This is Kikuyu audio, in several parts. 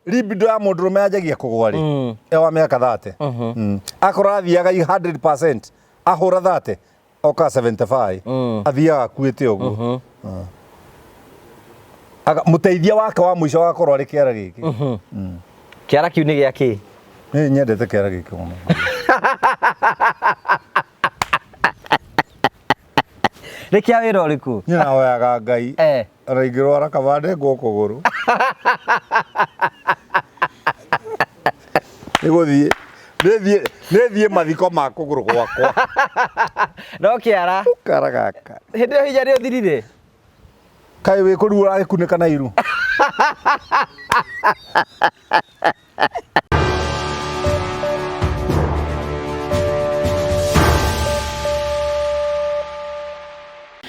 Libido ya mũndũrũme yanjagia kũgwa rĩ e wa mĩaka 30. Akorwo athiaga 100%, ahũra 30 oka 75, athiaga akuĩte ũguo. Mũteithia wake wa mũico agakorwo arĩ kĩara gĩkĩ. Kĩara kĩu nĩ gĩa kĩ? Nĩ nyendete kĩara gĩkĩ mũno. Nĩ kĩa wĩra ũrĩkũ? Niĩ nahoyaga Ngai ona ingĩrwara kaba ndengwo kũgũrũ. Nĩ gũthiĩ nĩ thiĩ mathiko ma kũgũrũ gwakwa. No kĩara. Kara gaka. Hĩndĩ ĩyo hinya nĩ ũthirire? Kaĩ wĩ kũruo ũragĩkunĩka na iru?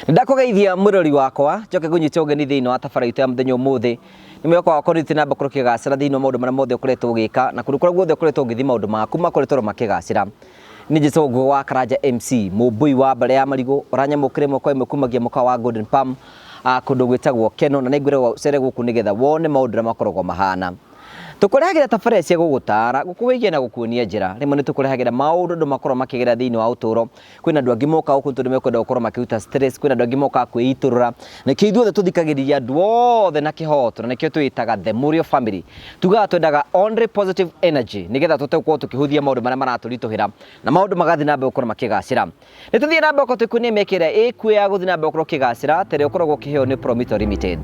Ndakũgeithia mwĩrori wakwa njoke ngũnyite ũgeni thĩinĩ wa tabara itũ ya mũthenya ũmũthĩ. Nĩ mwĩhoko wakwa ũrĩte na mbere ũkĩgacĩra thĩinĩ wa maũndũ marĩa mothe ũkoretwo ũgĩka na kũndũ kũrĩa guothe ũkoretwo ũgĩthiĩ maũndũ maku makoretwo makĩgacĩra. Nĩ njĩtagwo Ngũgĩ wa Karanja MC, mũmbũi wa mbarĩ ya marigũ, ũranyamũkĩra ĩmwe kwa ĩmwe kumagia mũkawa wa Golden Palm, kũndũ gwĩtagwo Keno, na nĩngwĩragwo ũcere gũkũ nĩgetha wone maũndũ ũrĩa makoragwo mahana. Tũkũrehagĩra tabarĩra cia gũgũtaara, gũkũgeithia na gũkuonia njĩra. Rĩmwe nĩ tũkũrehagĩra maũndũ andũ makoragwo makĩgerera thĩinĩ wa ũtũũro. Kwĩna andũ angĩ mokaga gũkũ tondũ mekwenda gũkorwo makĩruta stress, kwĩna andũ angĩ mokaga kwĩitũrũra. Nĩkĩo ithuothe tũthikagĩrĩria andũ othe na kĩhoto, na nĩkĩo twĩtaga The Mũrĩo Family. Tugaga twendaga only positive energy nĩgetha tũhote gũkorwo tũkĩhũthia maũndũ marĩa maratũritũhĩra na maũndũ magathiĩ na mbere gũkorwo makĩgacĩra. Nĩ tũthiĩ na mbere gũkorwo tũgĩkuonia mĩeke ĩrĩa ĩkuo ya gũthiĩ na mbere gũkorwo ũkĩgacĩra ta ĩrĩa ũkoragwo ũkĩheo nĩ Promito Limited.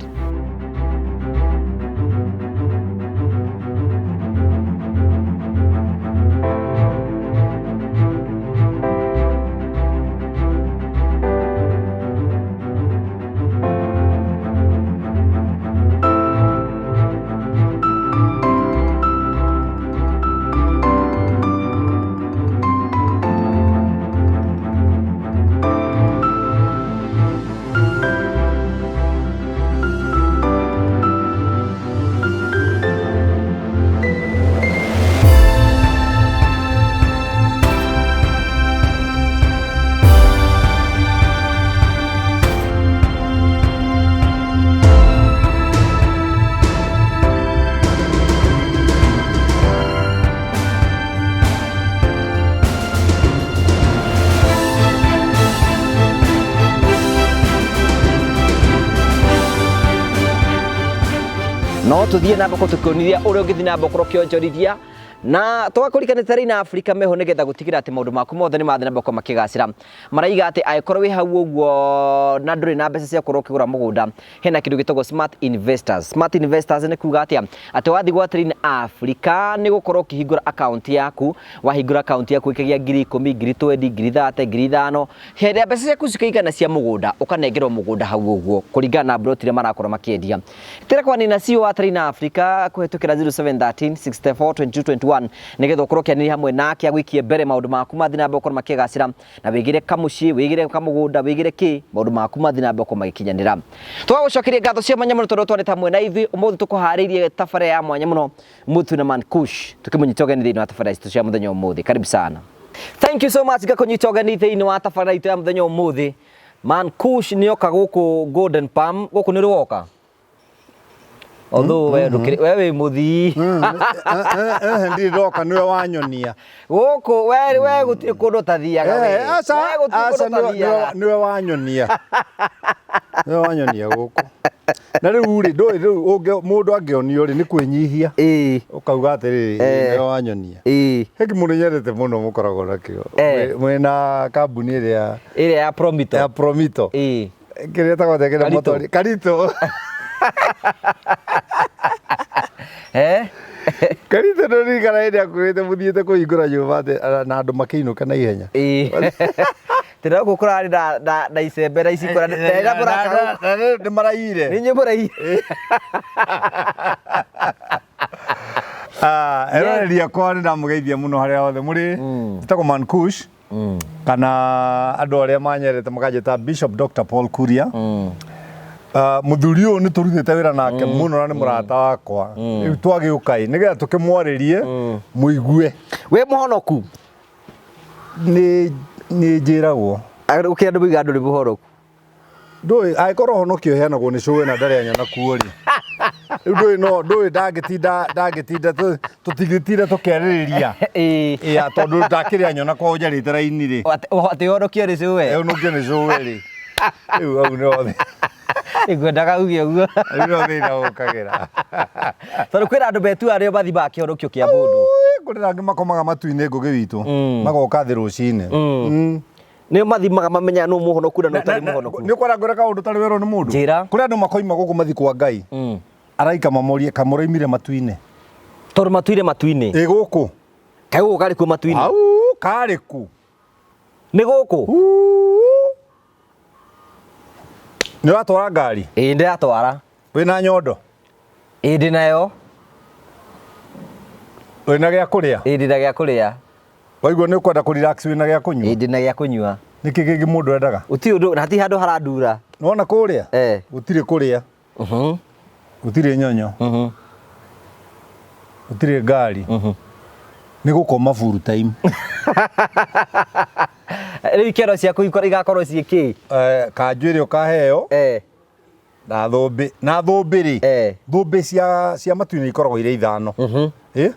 No tuthiĩ na mbere tũkĩonithia ũrĩa ũngĩthiĩ na mbere gũkorwo ũkĩonjorithia na tũgakũririkania tarĩ na Afrika meho nĩgetha gũtigĩrĩra atĩ maũndũ maku mothe nĩ mathiĩ na mbere gũkorwo makĩgacĩra. Maraiga atĩ angĩkorwo wĩ hau ũguo na ndũrĩ na mbeca cia gũkorwo ũkĩgũra mũgũnda, hena kĩndũ gĩtagwo smart investors. Smart investors nĩ kuga atĩa? Atĩ wathiĩ gwa Train Africa nĩ gũkorwo ũkĩhingũra account yaku, wahingũra account yaku ĩkagĩa 10,000, 20,000, 30,000, 5,000, hĩndĩ ĩrĩa mbeca ciaku cikaigana cia mũgũnda, ũkanengerwo mũgũnda hau ũguo kũringana na plot iria marakorwo makĩendia. Tĩra kwa Nina CEO wa Train Africa kũhetũkĩra 0713 64 22 21 nĩgetha ũkorwo ũkĩanĩria hamwe nake agũikie mbere maũndũ maku mathiĩ na mbere gũkorwo makĩgacĩra na wĩgĩre kamũciĩ, wĩgĩre kamũgũnda, wĩgĩre kĩ, maũndũ maku mathiĩ na mbere gũkorwo magĩkinyanĩra. Tũgagũcokeria ngatho cia mwanya mũno tondũ twarĩte hamwe na ithuĩ ũmũthĩ tũkũharĩirie tabarĩra ya mwanya mũno Mũtu na Man Kush tukĩmũnyita ũgeni thĩinĩ wa tabarĩra citũ cia mũthenya ũmũthĩ. Karibu sana. Thank you so much ngakũnyita ũgeni thĩinĩ wa tabarĩra itũ ya mũthenya ũmũthĩ. Man Kush nĩoka gũkũ Golden Palm, gũkũ nĩ rwoka? Although we ndũkĩrĩ we wĩ mũthii. Ndirĩ ndoka nĩwe wanyonia. Gũkũ we we gũtirĩ kũndũ ũtathiaga we. Aca, We gũtirĩ aca, kũndũ ũtathiaga. nĩwe wanyonia. Nĩwe wanyonia gũkũ. Na rĩu rĩ, ndũĩ rĩu mũndũ angĩonio rĩ, nĩ kwĩnyihia. Ũkauga atĩrĩrĩ, nĩwe wanyonia. He kĩmũndũ nyendete mũno mũkoragwo nakĩo. Mwĩna kambuni ĩrĩa Ĩrĩa ya Promito. Ya Promito. Kĩrĩa ĩtagwo atĩa kĩrĩa Karito. motori? Karito. Karito ndũririkana hĩndĩ akwĩrĩte mũthiĩte kũhingũra nyũmba atĩ na andũ makĩinũka na ihenya. Tĩra gũkũ kũrarĩ na icembe na iciko na ndĩra mũraka gũkũ. Nĩ maraiyire. Nĩ inyuĩ mũraiyire. Eroreri akwa nĩ ndamũgeithia mũno harĩa hothe mũrĩ. Njĩtagwo Man Kush. Kana andũ arĩa manyendete makanjĩta Bishop Dr. Paul Kuria. Mũthuri ũyũ nĩ tũrutĩte wĩra nake mũno na nĩ mũrata wakwa. Rĩu twagĩũka ĩ nĩgetha tũkĩmwarĩrie mũigue. Wĩ mũhonoku? Nĩ njĩragwo. Gũkĩra andũ moigaga ndũrĩ mũhonoku. Ndũĩ angĩkorwo ũhonokio ũheanagwo nĩ cũwe na ndarĩ anyona kuo rĩ. Rĩu ndũĩ no ndũĩ ndangĩtinda ndangĩtinda tũtingĩtinda tũkĩarĩrĩria. Ĩĩ. Ĩa tondũ ndakĩrĩa nyona kwa ũnjarĩte raini rĩ. Atĩ ũhonokio nĩ cũwe. Ũnũkio nĩ cũwe rĩ. Rĩu hau nĩho Ngwendaga uge ũguo. Rĩu nĩho thĩna ũkagĩra. Tondũ kwĩna andũ metuaga nĩo mathimaga kĩhonokio kĩa mũndũ. Kũrĩ na angĩ makomaga matu-inĩ ngũgĩ witũ. Magoka thĩ rũcinĩ. Nĩo mathimaga mamenyaga nũ mũhonoku na nũ ũtarĩ mũhonoku. Nĩ ũkwara ngwĩra kaũndũ ũtarĩ werwo nĩ mũndũ. Njĩra. Kũrĩ andũ makoima gũkũ mathiĩ kwa Ngai. Araika mamorie kamũroimire matu-inĩ. Tondũ matuire matu-inĩ. Ĩ gũkũ. Kaĩ gũkũ karĩ kuo matu-inĩ? Au karĩ ku. Nĩ gũkũ? Nĩ ũratwara ngari? Ĩĩ ndĩratwara. Wĩna nyondo? Ĩĩ ndĩnayo. Wĩna gĩa kũrĩa? Ĩĩ ndĩna gĩa kũrĩa. Waigua nĩ ũkwenda kũ relax wĩna gĩa kũnyua? Ĩĩ ndĩna gĩa kũnyua. Nĩkĩ kĩngĩ mũndũ endaga? Gũtirĩ ũndũ na hatirĩ handũ harandura. Nĩwona kũrĩa? Eh. Gũtirĩ kũrĩa. Gũtirĩ nyonyo. Gũtirĩ ngari. Nĩ gũkoma full time. Rĩu ikero ciaku igakorwo ciĩ kĩ? Kanjũ ĩrĩa ũkaheo na thũmbĩ na thũmbĩ rĩ thũmbĩ cia matu-inĩ ikoragwo irĩ ithano. Ĩ?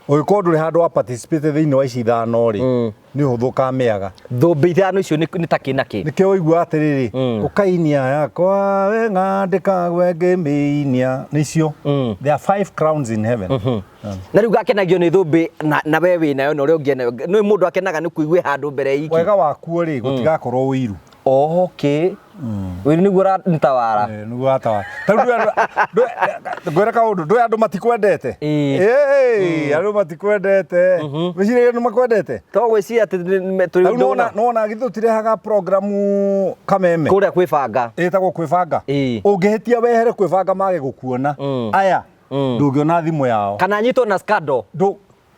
Ũngĩkorwo ndũrĩ handũ wa participate thĩinĩ wa ici ithano rĩ, nĩ ũhũthũ ũkamĩaga. Thũmbĩ ithano icio nĩ ta kĩ na kĩ? Nĩkĩo ũigua atĩrĩrĩ, ũkainia yakwa we ng'andĩka we ngĩmĩinia. Nĩ icio. There are 5 crowns in heaven. Na rĩu ngakenagio nĩ thũmbĩ na we wĩ nayo na ũrĩa ũngĩ enayo. Nĩ mũndũ akenaga nĩ kũigua handũ mbere iki. Wega wakuo rĩ, gũtigakorwo ũiru. Okay. Ũiru nĩguo ũratawara. Nĩguo ũratawara. Ta rĩu ngwĩre kaũndũ, ndũĩ andũ matikwendete? Ĩĩ, andũ matikwendete. Wĩciragia nĩ makwendete? To gwĩciria atĩ tũrĩ Rĩu nĩwona nĩwona githĩ tũtirehaga programu kameme. Kũrĩa kwĩbanga. Ĩtagwo kwĩbanga. Ũngĩhĩtia wehere kwĩbanga mage gũkuona. Aya, ndũngĩona thimũ yao. Kana nyitwo na scandal.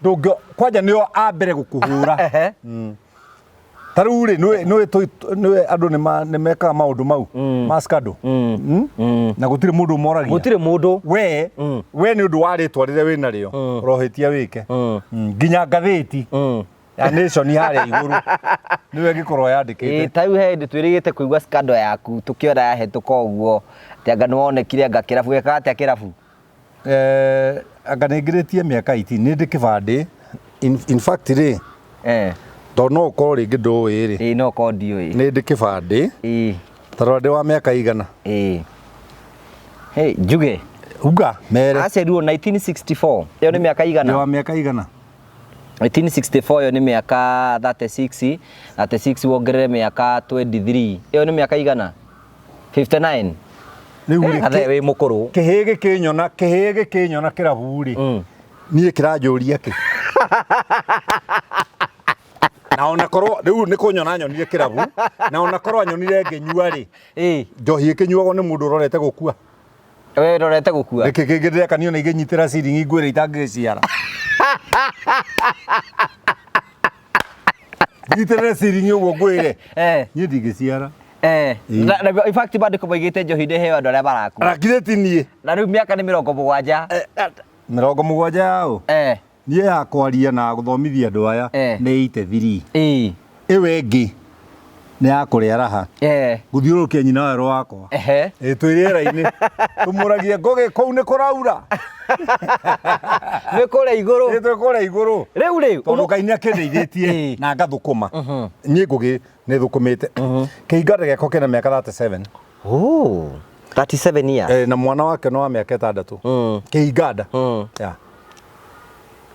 Ndũngĩ kwanja nĩo a mbere gũkũhũra. Ta rĩu rĩ, nĩũĩ andũ nĩ mekaga maũndũ mau ma scandal. Na gũtirĩ mũndũ ũmoragia. Gũtirĩ mũndũ. We, we nĩ ũndũ wa rĩtwa rĩrĩa wĩna rĩo, ũrohĩtia wĩke. Nginya ngathĩti ya Nation harĩa igũrũ nĩwe ĩngĩkorwo yandĩkĩte. Ta rĩu he hĩndĩ twĩrĩgĩte kũigua scandal yaku tũkĩona yahĩtũka ũguo, atĩ anga nĩwonekire anga kĩrabu gekaga atĩa kĩrabu? Anga nĩngĩrĩtie mĩaka 18, nĩ ndĩ kĩbandĩ. In fact rĩ, tondũ no ũkorwo rĩngĩ ndũĩ rĩ. Ĩĩ no ũkorwo ndiũĩ. Nĩ ndĩ kĩbandĩ. Ta rora ndĩ wa mĩaka igana. Ĩĩ. Hey, njuge. Uga, mere. Aciarirwo 1964. Ĩyo nĩ mĩaka igana? Ndĩ wa mĩaka igana? 1964 ĩyo nĩ mĩaka 36, 36 wongerere mĩaka 23. Ĩyo nĩ mĩaka igana? 59. Rĩu rĩ, Athe wĩ mũkũrũ. Kĩhĩĩ gĩkĩnyona, kĩhĩĩ gĩkĩnyona kĩrabu rĩ, niĩ kĩranjũria kĩ? Na ona korwo rĩu nĩ kũnyona nyonire kĩrabu, na ona korwo anyonire ngĩnyua rĩ, njohi ĩkĩnyuagwo nĩ mũndũ ũrorete gũkua. We ũrorete gũkua? Nĩkĩ kĩngĩ ndĩreka niĩ ona ingĩnyitĩra ciringi ngwĩre itangĩgĩciara. Nyitĩrĩre ciringi ũguo ngwĩre. Niĩ ndingĩciara. Na in fact maandĩko maigĩte njohi ndĩheo andũ arĩa marakua. Na githĩ ti niĩ? Na rĩu mĩaka nĩ 70. 70 yaũ? Niĩ ya kwaria na gũthomithia andũ aya nĩ 83. Ĩyo ĩngĩ nĩ ya kũrĩa raha. Gũthiũrũrũkia nyina werũ wakwa. Ĩ twĩ rĩera-inĩ. Tũmũragie Ngũgĩ kũu nĩ kũraura. Nĩ kũrĩa igũrũ. Ĩ twĩ kũrĩa igũrũ. Rĩu rĩ, Tondũ Ngai nĩ akĩndeithĩtie na ngathũkũma. Niĩ Ngũgĩ nĩ thũkũmĩte. Kĩhinga gĩakwa kĩna mĩaka 37. Oh, 37 years. Na mwana wake nĩ wa mĩaka 6. Kĩhinga nda. Yeah.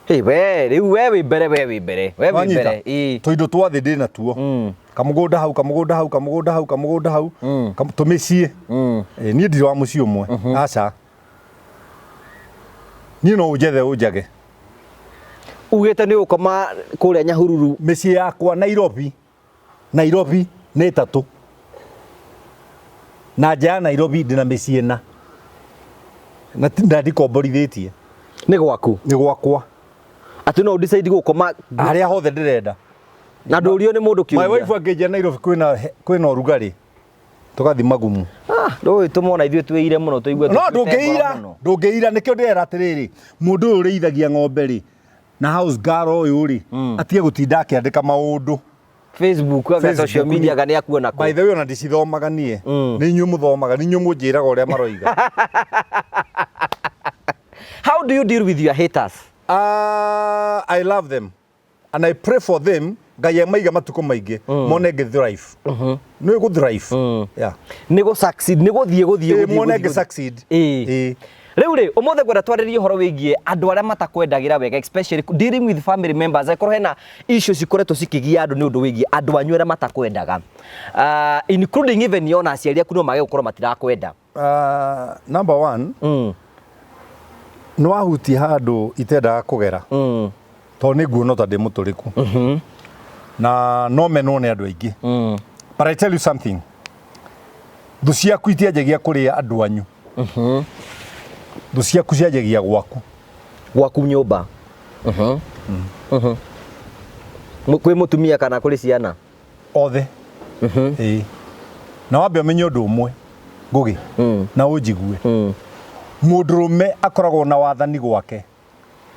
Hey, we, rĩu we wĩ mbere, we wĩ mbere, we wĩ Wanyita? mbere. Ĩĩ. Tũindo twa thĩ ndĩ natuo. Kamũgũnda hau, kamũgũnda hau, kamũgũnda hau, kamũgũnda hau, tũmĩciĩ. Niĩ ndirĩ wa mũciĩ ũmwe. Aca. Niĩ no ũnjethe ũnjage. Ugĩte nĩ ũgũkoma kũrĩa Nyahururu. Mĩciĩ yakwa Nairobi, Nairobi nĩ 3. Na nja ya Nairobi ndĩna mĩciĩ 4. Na na ndikomborithĩtie. Nĩ gwaku? Nĩ gwakwa. Atĩ no decide gũkoma harĩa hothe ndĩrenda. Na ndũrio nĩ mũndũ kĩũria. My wife angĩnjia Nairobi kwĩna ũrugarĩ. Tũgathiĩ magumu. Ndũĩ tũmona ithuĩ twĩire mũno tũigue No tũkuĩte ngoro ndũngĩira, mũno. ndũngĩira nĩkĩo ndĩrera atĩrĩrĩ, mũndũ ũyũ ũrĩithagia ng'ombe rĩ, na house girl ũyũ rĩ, atige gũtinda akĩandĩka maũndũ. Facebook, anga Facebook social media anga nĩ akuona kũ. By the way, ona ndicithomaga niĩ. Nĩ inyuĩ mũthomaga, nĩ inyuĩ mũnjĩraga ũrĩa maroiga. How do you deal with your haters? I love them and I pray for them. Ngai amaiga matukũ maingĩ mone ngĩ thrive. Nĩ gũ thrive. Yeah. Nĩ gũ succeed, nĩ gũthiĩ gũthiĩ Ĩ, gũthiĩ mone gũthiĩ, ngĩ gũthiĩ. succeed. Ĩĩ. Ĩ. Rĩu rĩ, ũmũthĩ ngwenda twarĩrie ũhoro wĩgiĩ andũ arĩa matakwendagĩra wega, especially dealing with family members. Angĩkorwo hena issues cikoretwo cikĩgia andũ nĩ ũndũ wĩgiĩ andũ anyu arĩa matakwendaga, including even ona aciari aku no mage gũkorwo matirakwenda. Number one, nĩ wahutia handũ itendaga kũgera tondũ nĩ nguona ta ndĩ mũtũrĩku na no menwo nĩ andũ aingĩ. But I tell you something, thũ ciaku itianjagia kũrĩa andũ anyu, thũ ciaku cianjagia gwaku. Gwaku nyũmba. Kwĩ mũtumia kana kũrĩ ciana? Othe. Ĩĩ. Na wambe ũmenye ũndũ ũmwe, Ngũgĩ, na ũnjigue, mũndũrũme akoragwo na wathani gwake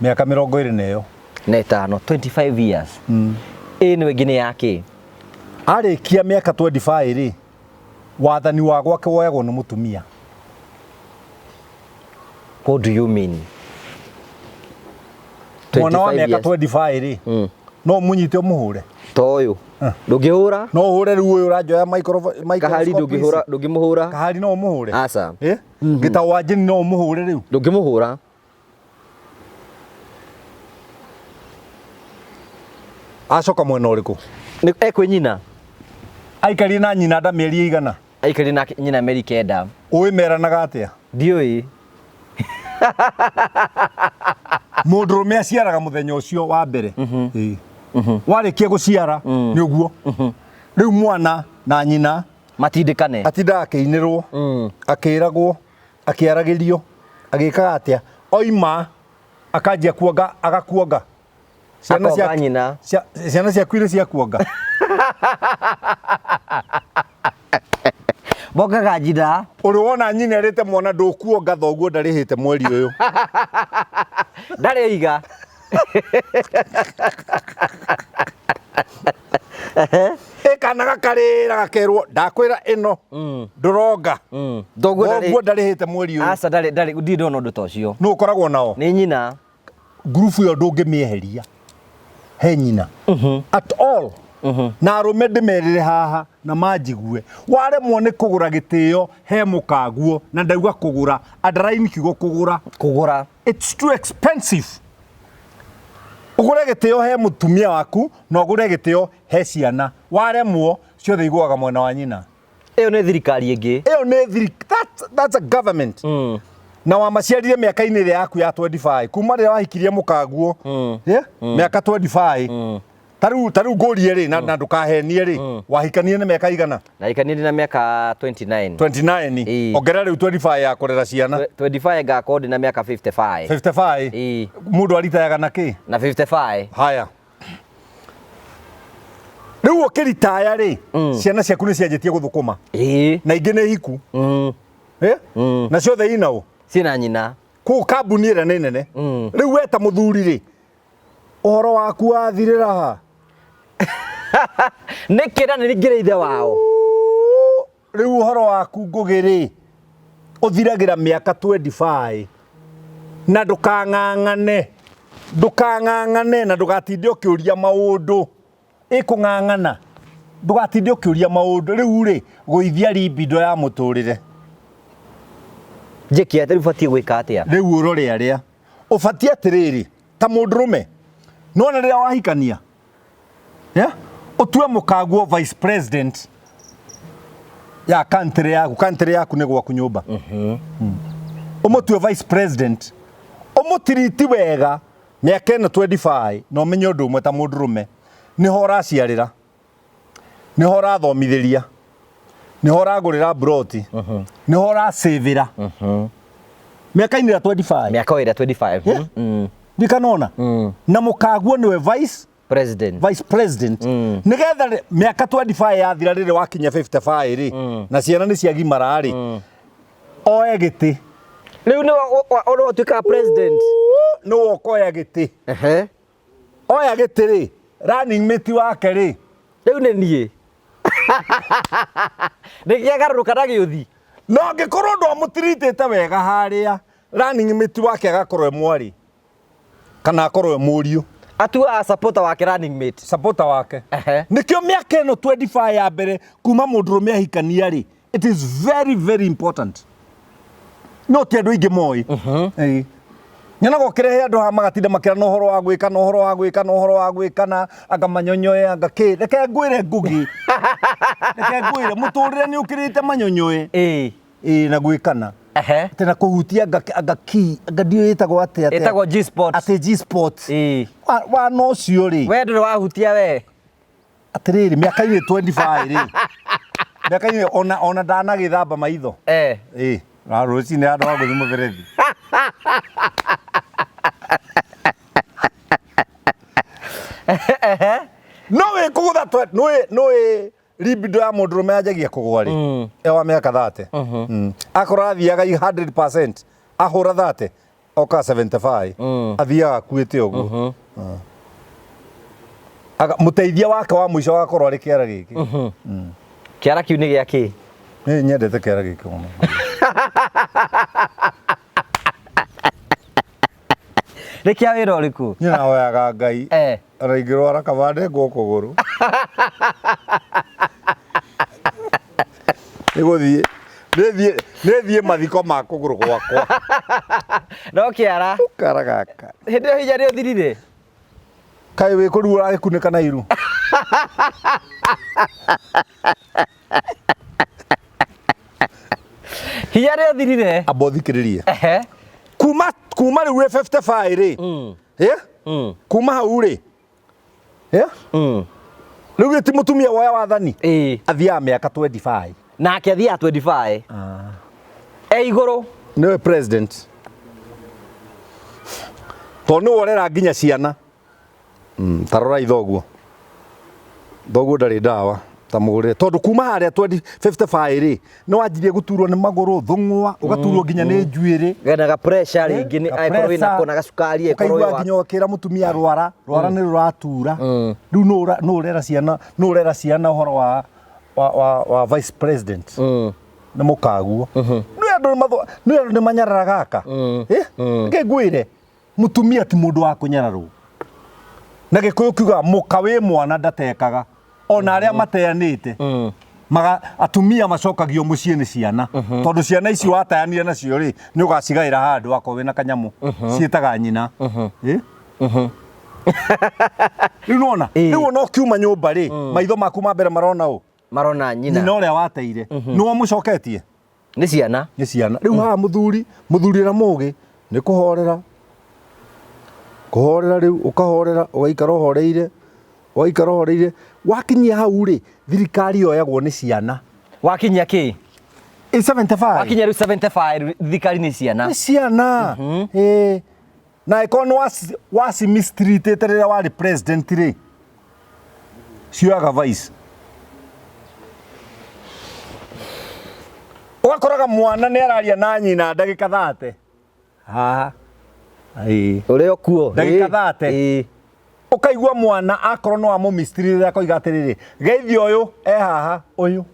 mĩaka 25. Na ĩtano, 25 years. Ĩ nĩ ĩngĩ nĩ yakĩ? Arĩkia mĩaka 25 rĩ, wathani wa gwake woyagwo nĩ mũtumia. What do you mean? Mwana wa 25 mĩaka years. 25 rĩ, no ũmũnyite ũmũhũre? Ta ũyũ ndũngĩhũra. No ũhũre rĩu ũyũ ũranjoya Kahari microscope ndũngĩhũra, ici? ndũngĩmũhũra. Kahari no ũmũhũre? Aca. Ĩ? Gĩtaũ wa njini no ũmũhũre rĩu? Ndũngĩmũhũra. Acoka mwena ũrĩkũ? Nĩ ekwĩ nyina. Aikarire na nyina nda mĩeri ĩigana? Aikarire na nyina mĩeri 9. Ũĩ meranaga atĩa? Ndiũĩ. Mũndũrũme aciaraga mũthenya ũcio wa mbere. Ĩĩ. Warĩkia gũciara nĩ ũguo rĩu mwana na nyina matindĩkane. Atindaga akĩinĩrwo, akĩragwo, akĩaragĩrio, agĩkaga atĩa, oima akanjia kuonga, agakuonga. Ciana Akonga nyina. Ciana ciaku irĩ cia kuonga. Bongaga nyina. Ũrĩ wona nyina ĩrĩte mwana ndũkuonga thoguo ndarĩhĩte mweri ũyũ? Ndarĩ iga. Ĩ kana gakarĩra gakerwo ndakwĩra ĩno ndũronga thoguo thoguo ndarĩhĩte mweri ũyũ. Aca, ndarĩ, ndarĩ, ndirĩ ndona ũndũ ta ũcio. Nũ ũkoragwo nao? Nĩ nyina. Ngurubu ĩyo ndũngĩmĩeheria he nyina at all. Na arũme ndĩmerĩre haha na manjigue, waremwo nĩ kũgũra gĩtĩo he mũkaguo, na ndauga kũgũra, underline kiugo kũgũra. Kũgũra. It's too expensive. Ũgũre gĩtĩo he mũtumia waku na ũgũre gĩtĩo he ciana, waremwo ciothe igũaga mwena wa nyina. Ĩyo nĩ thirikari ĩngĩ. Ĩyo nĩ that's a government. Na wamaciarire mĩaka-inĩ ĩrĩa yaku ya 25, kuma rĩrĩa wahikirie mũkaguo, yeah? Mĩaka 25. Ta rĩu ngũrie rĩ, na ndũkahenie rĩ, wahikanie nĩ mĩaka igana? Nahikanirie na mĩaka 29. 29. Ĩĩ. Ongerera rĩu 25 ya kũrera ciana. 25 ngakorwo ndĩ na mĩaka 55. 55. Ĩĩ. Mũndũ aritayaga na kĩ? Na 55. Haya, rĩu ũkĩritaya rĩ, ciana ciaku nĩ cianjĩtie gũthũkũma. Na ingĩ nĩ hiku. Eh? Na ciothe inaũ? Ciĩna nyina. Kũu kambuni ĩrĩa nĩ nene. Rĩu we ta mũthuri rĩ, ũhoro waku wathirĩra ha? Nĩkĩ na nĩ ngĩrĩ ithe wao? Rĩu ũhoro waku, Ngũgĩ, rĩ, ũthiragĩra mĩaka 25, na ndũkang'ang'ane, ndũkang'ang'ane na ndũgatinde ũkĩũria maũndũ. Ĩkũng'ang'ana, ndũgatinde ũkĩũria maũndũ. Rĩu rĩ, gũithia rimbindo ya mũtũrĩre. Njĩke atĩa rĩu? Batiĩ gwĩka atĩa? Rĩu ũrore arĩa ũbatiĩ atĩrĩrĩ, ta mũndũrũme nona rĩrĩa wahikania, yeah? Ũtue mũkaguo vice president ya country yaku. Country yaku nĩ gwaku nyũmba. Ũmũtue vice president, ũmũtiriti wega mĩaka ĩno 25, na ũmenye ũndũ ũmwe, ta mũndũrũme nĩho ũraciarĩra, nĩho ũrathomithĩria, nĩho ũragũrĩra mburoti, nĩho ũracĩvĩra mĩaka-inĩ ĩrĩa 25. Mĩaka o ĩrĩa 25. Yeah. Ndikanona na mũkaguo nĩwe vice president. Vice president, nĩgetha mĩaka 25 yathira, rĩrĩ wakinya 55 rĩ, na ciana nĩ ciagimara rĩ, oe gĩtĩ. Rĩu nĩ ũrĩa ũtuĩkaga president. Nĩwe ũkoya gĩtĩ. Oya gĩtĩ rĩ, running mate wake rĩ, Rĩu nĩ niĩ nĩ kĩagarũrũka na gĩũthi. No angĩkorwo ndwamũtiritĩte wega harĩa Running mate wake agakorwo e mwarĩ kana akorwo e mũriũ. Atuaga supporter wake running mate. Supporter wake. Nĩkĩo mĩaka ĩno 25 ya mbere kuma mũndũrũme ahikania rĩ, it is very very important, no ti andũ aingĩ moĩ. Ĩĩ. Nyonaga ũkĩrehe andũ haha magatinda makĩra na ũhoro wa gwĩka na ũhoro wa gwĩka na ũhoro wa gwĩka na anga manyonyoe anga kĩ. Reke ngwĩre, Ngugi, reke ngwĩre, mũtũrĩre nĩ ũkĩrĩte manyonyoe. Ĩĩ, na gwĩkana. Atĩ na kũhutia anga ki anga ndiũĩ ĩtagwo atĩa atĩa. Ĩtagwo G-spot. Atĩ G-spot. Wana ũcio rĩ. We ndũrĩ wahutia we. Atĩrĩrĩ, mĩaka-inĩ 25 rĩ, mĩaka-inĩ ona ndanagĩthamba maitho. Ĩĩ, na rũcinĩ handũ ha gũthiĩ mũberethi. No wĩ kũgũtha nĩũĩ libido ya mũndũrũme yanjagia kũgũa rĩ? E wa mĩaka 30. Akorwo athiaga 100%, ahũra 30 oka 75, athiaga akuĩte ũguo. Mũteithia wake wa mũico agakorwo arĩ kĩara gĩkĩ. Kĩara kĩu nĩ gĩa kĩ? Nĩ nyendete kĩara gĩkĩ mũno. Nĩ kĩa wĩra ũrĩkũ? Niĩ nahoyaga Ngai ona ingĩrwara kaba ndengwo kũgũrũ. Nĩ gũthiĩ nĩ thiĩ mathiko ma kũgũrũ gwakwa. No kĩara. Kara gaka. Hĩndĩ ĩyo hinya nĩ ũthirire? Kaĩ wĩ kũruo ũragĩkunĩka na iru? Hinya nĩ ũthirire? Amba ũthikĩrĩrie. Kuma rĩu wĩ 55 rĩ, yeah? Kuma hau rĩ, yeah? Rĩu gĩ ti mũtumia woya wathani. Athiaga mĩaka 25. Nake athiaga 25. E igũrũ. Nĩwe president tondũ nĩwe ũrera nginya ciana. Ta rorai thoguo, thoguo ndarĩ ndawa ta mũgũrĩre, tondũ kuma harĩa 20 55 rĩ, nĩ wanjirie gũturwo nĩ magũrũ, thũng'wa, ũgaturwo nginya nĩ njuĩrĩ. Gena ga pressure rĩngĩ nĩ angĩkorwo wĩna kona gacukari, angĩkorwo ũkaigua nginya ũkĩra mũtumia rwara rwara nĩ rũratura. Rĩu nũ ũrera ciana? Nũ ũrera ciana ũhoro wa vice president? Nĩ mũkaguo. Nĩ andũ nĩ manyararaga aka. Reke ngwĩre, mũtumia ti mũndũ wa kũnyararwo. Na Gĩkũyũ kiugaga mũka wĩ mwana ndatekaga, ona arĩa mateanĩte. Maga atumia macokagio mũciĩ nĩ ciana, tondũ ciana icio wateanire nacio rĩ, nĩ ũgacigaĩra handũ akorwo wĩna kanyamũ ciĩtaga nyina. Rĩu nĩwona? Rĩu ona ũkiuma nyũmba rĩ, maitho maku ma mbere marona ũ? Marona nyina. Nyina ũrĩa wateire. Nĩwe ũmũcoketie? Nĩ ciana. Nĩ ciana. Rĩu haha mũthuri ũrĩa mũgĩ nĩ kũhorera. Kũhorera rĩu, ũkahorera, ũgaikara ũhoreire, ũgaikara ũhoreire. Wakinyia hau rĩ, thirikari yoyagwo nĩ ciana. Wakinyia kĩ? Ĩ 75. Wakinyia rĩu 75, thirikari nĩ ciana. Nĩ ciana. Ĩĩ. Na angĩkorwo nĩ wacimistreatĩte rĩrĩa warĩ president rĩ, cioyaga vice. Ũgakoraga mwana nĩ araria na nyina ndagĩka 30. Haha. Ĩĩ. Ũrĩa ũkuo. Ndagĩka 30. Ũkaigua mwana akorwo no amũmistreatĩte akoiga atĩrĩrĩ, geithia ũyũ e haha ũyũ.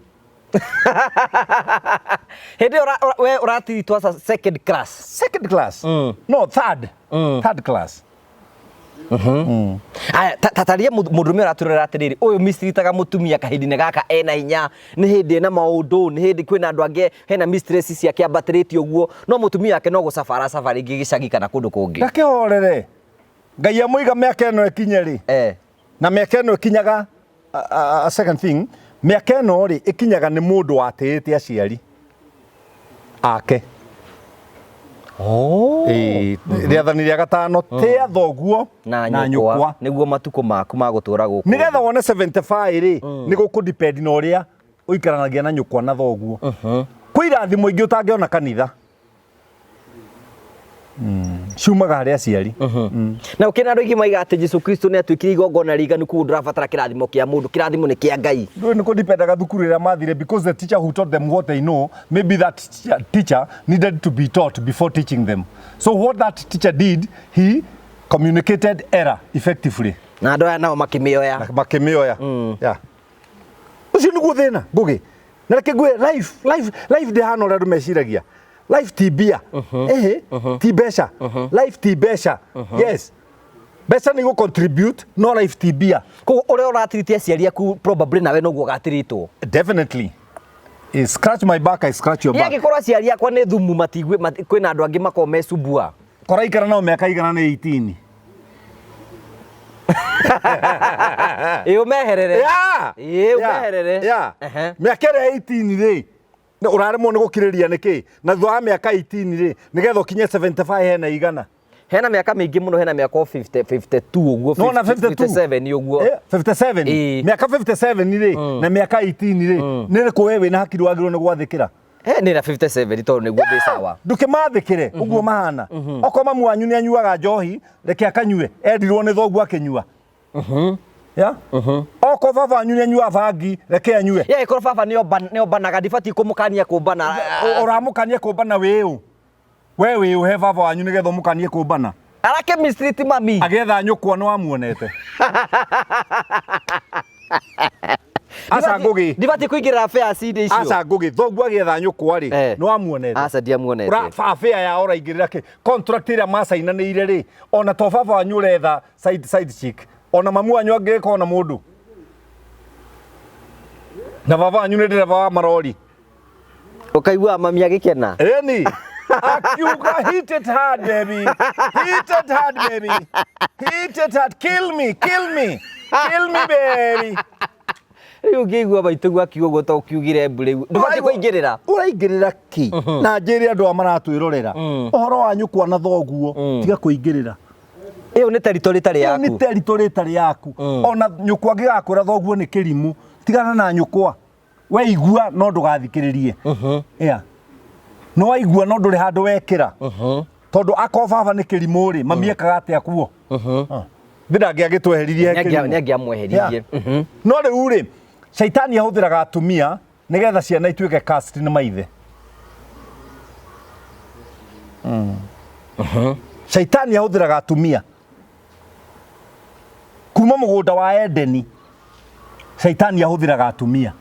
Hĩndĩ ĩyo we ũratiritwo as a second class. Second class? No, third. Third class. Aya, tataria mũndũrũme ũratũrora atĩrĩrĩ, ũyũ mistreataga mũtumia kahinda-inĩ gaka ena hinya, nĩ hĩndĩ ena maũndũ, nĩ hĩndĩ kwĩna andũ angĩ hena mistress ciake ambatĩrĩte ũguo, no mũtumia wake no gũcabara cabara rĩngĩ gĩcagi kana kũndũ kũngĩ. Ndakĩhorere. Ngai amũiga mĩaka ĩno ĩkinye rĩ. Na mĩaka ĩno ĩkinyaga a second thing, mĩaka ĩno rĩ ĩkinyaga nĩ mũndũ watĩĩte aciari ake. Ĩĩ, rĩathani rĩa gatano, tĩa thoguo na nyũkwa nĩguo matukũ maku ma gũtũra gũkũ. Nĩgetha wone 75 rĩ, nĩ gũkũ depend na ũrĩa ũikaranagia na nyũkwa na thoguo. Kwĩ irathimo ingĩ ũtangĩona kanitha. Ciumaga harĩ aciari. Na ũkĩona andũ aingĩ maiga atĩ Jesu Kristo nĩ atuĩkire igongona rĩiganu, koguo ndũrabatara kĩrathimo kĩa mũndũ, kĩrathimo nĩ kĩa Ngai. Ndũĩ nĩ kũdipendaga thukuru ĩrĩa mathire, because the teacher who taught them what they know, maybe that teacher needed to be taught before teaching them. So what that teacher did, he communicated error effectively. Na andũ aya nao makĩmĩoya. Makĩmĩoya. Yeah. Ũcio nĩguo thĩna, Ngũgĩ. Na reke ngwĩre, life ndĩhana ũrĩa andũ meciragia. Life ti mbia, ehe, ti mbeca. Life ti mbeca. Yes, mbeca nĩ igũ contribute, no life ti mbia. Koguo ũrĩa ũratiriti aciari aku, probably nawe noguo ũgatiritwo. Definitely. Eh, scratch my back, I scratch your Niĩ back. angĩkorwo aciari akwa nĩ thumu matigue kwĩna andũ angĩ makoragwo mecumbua. Koraikara nao mĩaka igana nĩ 18. Ĩ, ũmeherere. Ĩ, ũmeherere. Ehe. Mĩaka ĩrĩa 18 rĩ, ũraremwo nĩ gũkirĩria nĩkĩ? Na thutha wa mĩaka 18 rĩ, nĩgetha ũkinye 75 hena igana. Hena mĩaka mĩingĩ mũno, hena mĩaka o 50, 52 ũguo. Nona 52. 57 ũguo. Eh, 57. Ĩ. Mĩaka 57 rĩ, na mĩaka 18 rĩ, nĩ rĩkũ we wĩna hakiri wagĩrĩirwo nĩ gwathĩkĩra? Eh, nĩ na 57 tondũ nĩguo ndĩ sawa. Ndũkĩmathĩkĩre ũguo mahana. Okorwo mamu wanyu nĩ anyuaga njohi, reke akanyue, endirwo nĩ thoguo akĩnyua. Ya? Okorwo baba wanyu nĩ anyuaga bangi, reke anyue. Ya ĩkorwo baba nĩ ombanaga, ndibatiĩ kũmũkania kũmbana. Ũramũkania kũmbana wĩũ? We wĩũ he baba wanyu nĩgetha ũmũkanie kũmbana? Arake mistreat mami. Agĩetha nyũkwa nĩ wamuonete? Aca, Ngũgĩ. Ndibatiĩ kũingĩrĩra affairs-inĩ icio. Aca, Ngũgĩ, thoguo agĩetha nyũkwa rĩ, nĩ wamuonete? Aca, ndiamuonete. Ura affair yao ũraingĩrĩra kĩ? Contract ĩrĩa macainanĩire rĩ, ona to baba wanyu ũretha side chick, ona mamu wanyu angĩgĩkorwo na mũndũ, na baba wanyu nĩ ndereba wa marori. Ũkaigua mami agĩkena. Ĩni akiuga, "Hit it hard, baby, hit it hard, baby, hit it hard, kill me, kill me, kill me, baby." Rĩu ũngĩigua maitũguo akiuga ũguo, to ũkiugire mbu, rĩu ndũbatiĩ kũingĩrĩra. Ũraingĩrĩra kĩ? Na njĩre andũ a maratwĩrorera ũhoro wa nyũkwa na thoguo, tiga kũingĩrĩra. Ĩyo nĩ territory ĩtarĩ Ĩyo nĩ yaku. Territory ĩtarĩ yaku. Ona nyũkwa angĩgakwĩra thoguo nĩ kĩrimũ, tigana na nyũkwa. We igua no ndũgathikĩrĩrie. Yeah. No waigua no ndũrĩ handũ wekĩra, tondũ akorwo baba nĩ kĩrimũ rĩ, mami ekaga atĩa kuo? Thĩ ndangĩagĩtweheririe he kĩrimũ. Nĩ angĩamweheririe. Yeah. No rĩu rĩ, caitani ahũthĩraga atumia nĩgetha ciana ituĩke cursed nĩ maithe. Caitani ahũthĩraga atumia kuma mũgũnda wa Edeni. Caitani ahũthĩraga atumia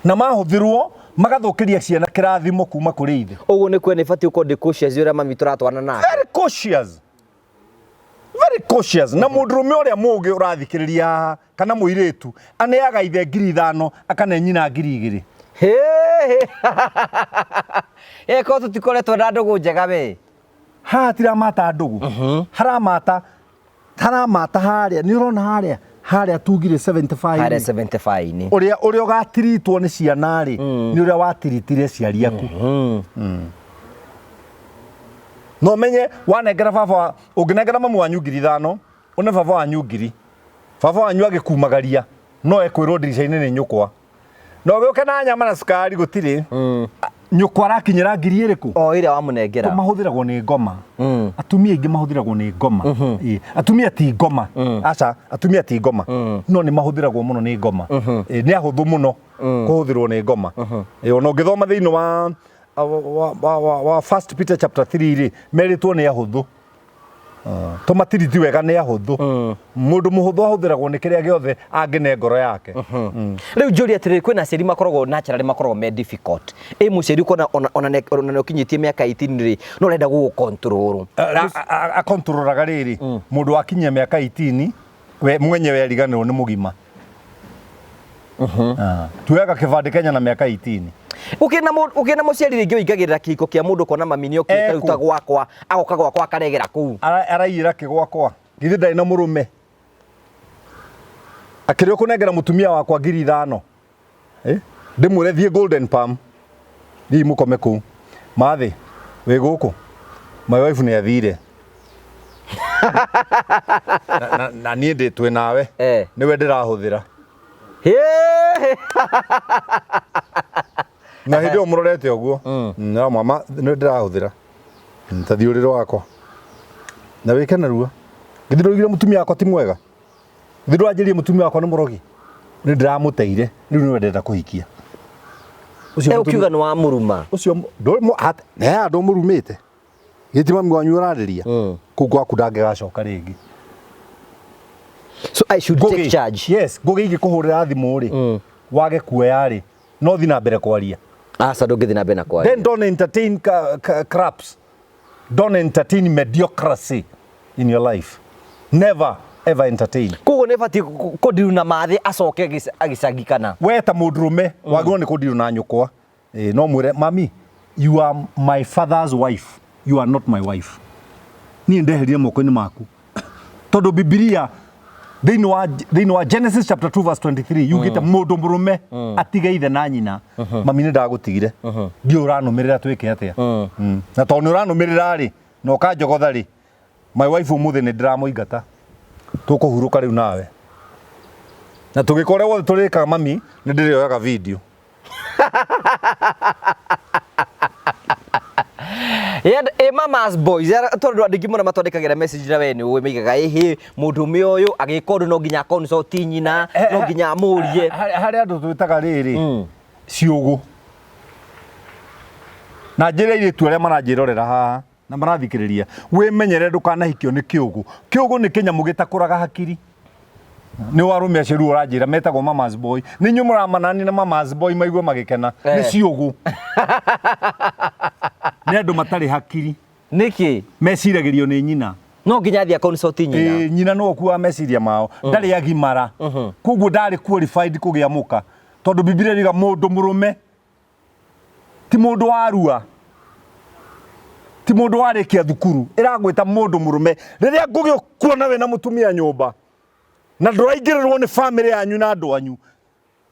na mahũthĩrwo magathũkĩria ciana kĩrathimo kuma kũrĩ ithe. Ũguo nĩ kuo nĩ batiĩ gũkorwo ndĩ cautious ũrĩa mami tũratwarana nake. Very cautious, very cautious. Na mũndũrũme ũrĩa mũũgĩ ũrathikĩrĩria haha kana mũirĩtu, aneaga ithe 5,000, akane nyina 2,000. Ĩ korwo tũtikoretwo na ndũgũ njega we. Haha tiramata ndũgũ, haramata haramata harĩa nĩ ũrona harĩa tugire 75. Harĩa 75-inĩ. Ũrĩa ũgatiritwo nĩ ciana rĩ, nĩ ũrĩa watiritire aciari aku. No menye wanengera baba, ũngĩnengera mamu wanyu 5,000, ũne baba wanyu ngiri, baba wanyu agĩkumagaria no ekwĩrwo ndirica-inĩ nĩ nyũkwa na ũgĩũke na nyama na cukari gũtirĩ. Nyũkwa arakinyĩra ngiri ĩrĩkũ? O ĩrĩa wamũnengera. Mahũthĩragwo nĩ ngoma. Atumia aingĩ mahũthĩragwo nĩ ngoma. Ĩĩ. Atumia ti ngoma, aca, atumia ti ngoma, no nĩ mahũthĩragwo mũno nĩ ngoma. Ĩĩ, nĩ ahũthũ mũno kũhũthĩrwo nĩ ngoma. Ĩĩ, ona ũngĩthoma thĩinĩ wa First Peter chapter 3 rĩ, merĩtwo nĩ ahũthũ. Tũmatiriti wega, nĩ ahũthũ. Mũndũ mũhũthũ ahũthĩragwo nĩ kĩrĩa gĩothe angĩne ngoro yake. Rĩu njũria atĩrĩrĩ, kwĩna aciari makoragwo naturally makoragwo me difficult. Ĩ mũciari ũkona ona nĩ ũkinyĩtie mĩaka 18 rĩ, no ũrenda gũgũ control. Akontrolaga rĩrĩ, mũndũ wakinyia mĩaka 18 we mwenyewe ariganĩrwo nĩ mũgima. Ah, tuoyaga kĩbandĩ Kenya na mĩaka 18. Ũkĩna mũciari rĩngĩ ũingagĩrĩra kĩhiko kĩa mũndũ, ũkona mami nĩ okĩte rĩu ta Ekũ. gwakwa, agoka gwakwa akaregera kũu. Araiyĩra kĩ gwakwa? Githĩ ndarĩ na mũrũme? Akĩrĩ ũkũnengera mũtumia wakwa 5,000. Eh? Ndĩmwĩre thiĩ Golden Palm, thiĩ mũkome kũu. Mathĩ wĩ gũkũ, my wife nĩ athire na niĩ ndĩ twĩ nawe. Nĩwe ndĩrahũthĩra. Na hĩndĩ ĩyo mũrorete ũguo no mama nĩ ndĩrahũthĩra. Ta thiĩ ũrĩrĩ wakwa na wĩke narua. Githĩ ndũigire mũtumia wakwa ti mwega? Githĩ ndũranjĩrire mũtumia wakwa nĩ mũrogi? Nĩ ndĩramũteire, rĩu nĩwe ndĩrenda kũhikia. Ũcio ũkiuga nĩ wamũruma. Ũcio haha ndũmũrumĩte, gĩti mami wanyu ũrarĩria kũu gwaku ndangĩgacoka rĩngĩ. So I should take charge. Yes, Ngũgĩ, ingĩkũhũrĩra thimũ rĩ, wage kuoya rĩ, no thi na mbere kwaria. Aca ndũngĩthiĩ na mbere na kwaria. Then don't entertain craps. Don't entertain mediocrity in your life. Never ever entertain. Koguo nĩ batiĩ kũndiru na mathĩ acoke gĩcagi kana? We ta mũndũrũme wagĩrĩirwo nĩ kũndiru na nyũkwa. Ĩ, no mwĩre mami, you are my father's wife, you are not my wife. Niĩ ndeherire moko-inĩ maku. Tondũ Bibilia thĩinĩ wa Genesis chapter 2 verse 23 yugĩte mũndũ mũrũme atige ithe na nyina. Mami, nĩ ndagũtigire, ndiũ ũranũmĩrĩra, twĩke atĩa? Na tondũ nĩ ũranũmĩrĩra rĩ, na ũkanjogotha rĩ, my wife ũmũthĩ nĩ ndĩramũingata, tũkũhurũka rĩu nawe na tũgĩka ũrĩa wothe tũrĩkaga. Mami, nĩ ndĩrĩoyaga video. Ĩ mamas boys, tondũ andũ aingĩ mũno matwandĩkagĩra message na we nĩ ũĩ maigaga ĩhĩ mũndũ ũme ũyũ agĩka ũndũ no nginya consult nyina, no nginya amũrie. Harĩ andũ twĩtaga rĩrĩ ciũgũ na njĩra airĩtu arĩa maranjĩrorera haha na marathikĩrĩria, wĩmenyere ndũkanahikio nĩ kĩũgũ. Kĩũgũ nĩ kĩnyamũ gĩtakũraga hakiri. Nĩ warũme acio rĩu ũranjĩra metagwo mamas boy, nĩ inyuĩ mũramanani na mamas boy maigue magĩkena nĩ ciũgũ, nĩ andũ matarĩ hakiri. Nĩkĩ? Meciragĩrio nĩ nyina. No nginya athiĩ consult nyina. Ĩĩ, nyina no ũkuaga meciria mao, ndarĩ agimara, koguo ndarĩ qualified kũgĩa mũka, tondũ Bibilia ĩriga mũndũ mũrũme ti mũndũ warua, ti mũndũ warĩkia thukuru, ĩragwĩta mũndũ mũrũme. Rĩrĩa ngũgĩ ũkuona wĩna mũtumia nyũmba na ndũraingĩrĩrwo nĩ famĩlĩ yanyu na andũ anyu,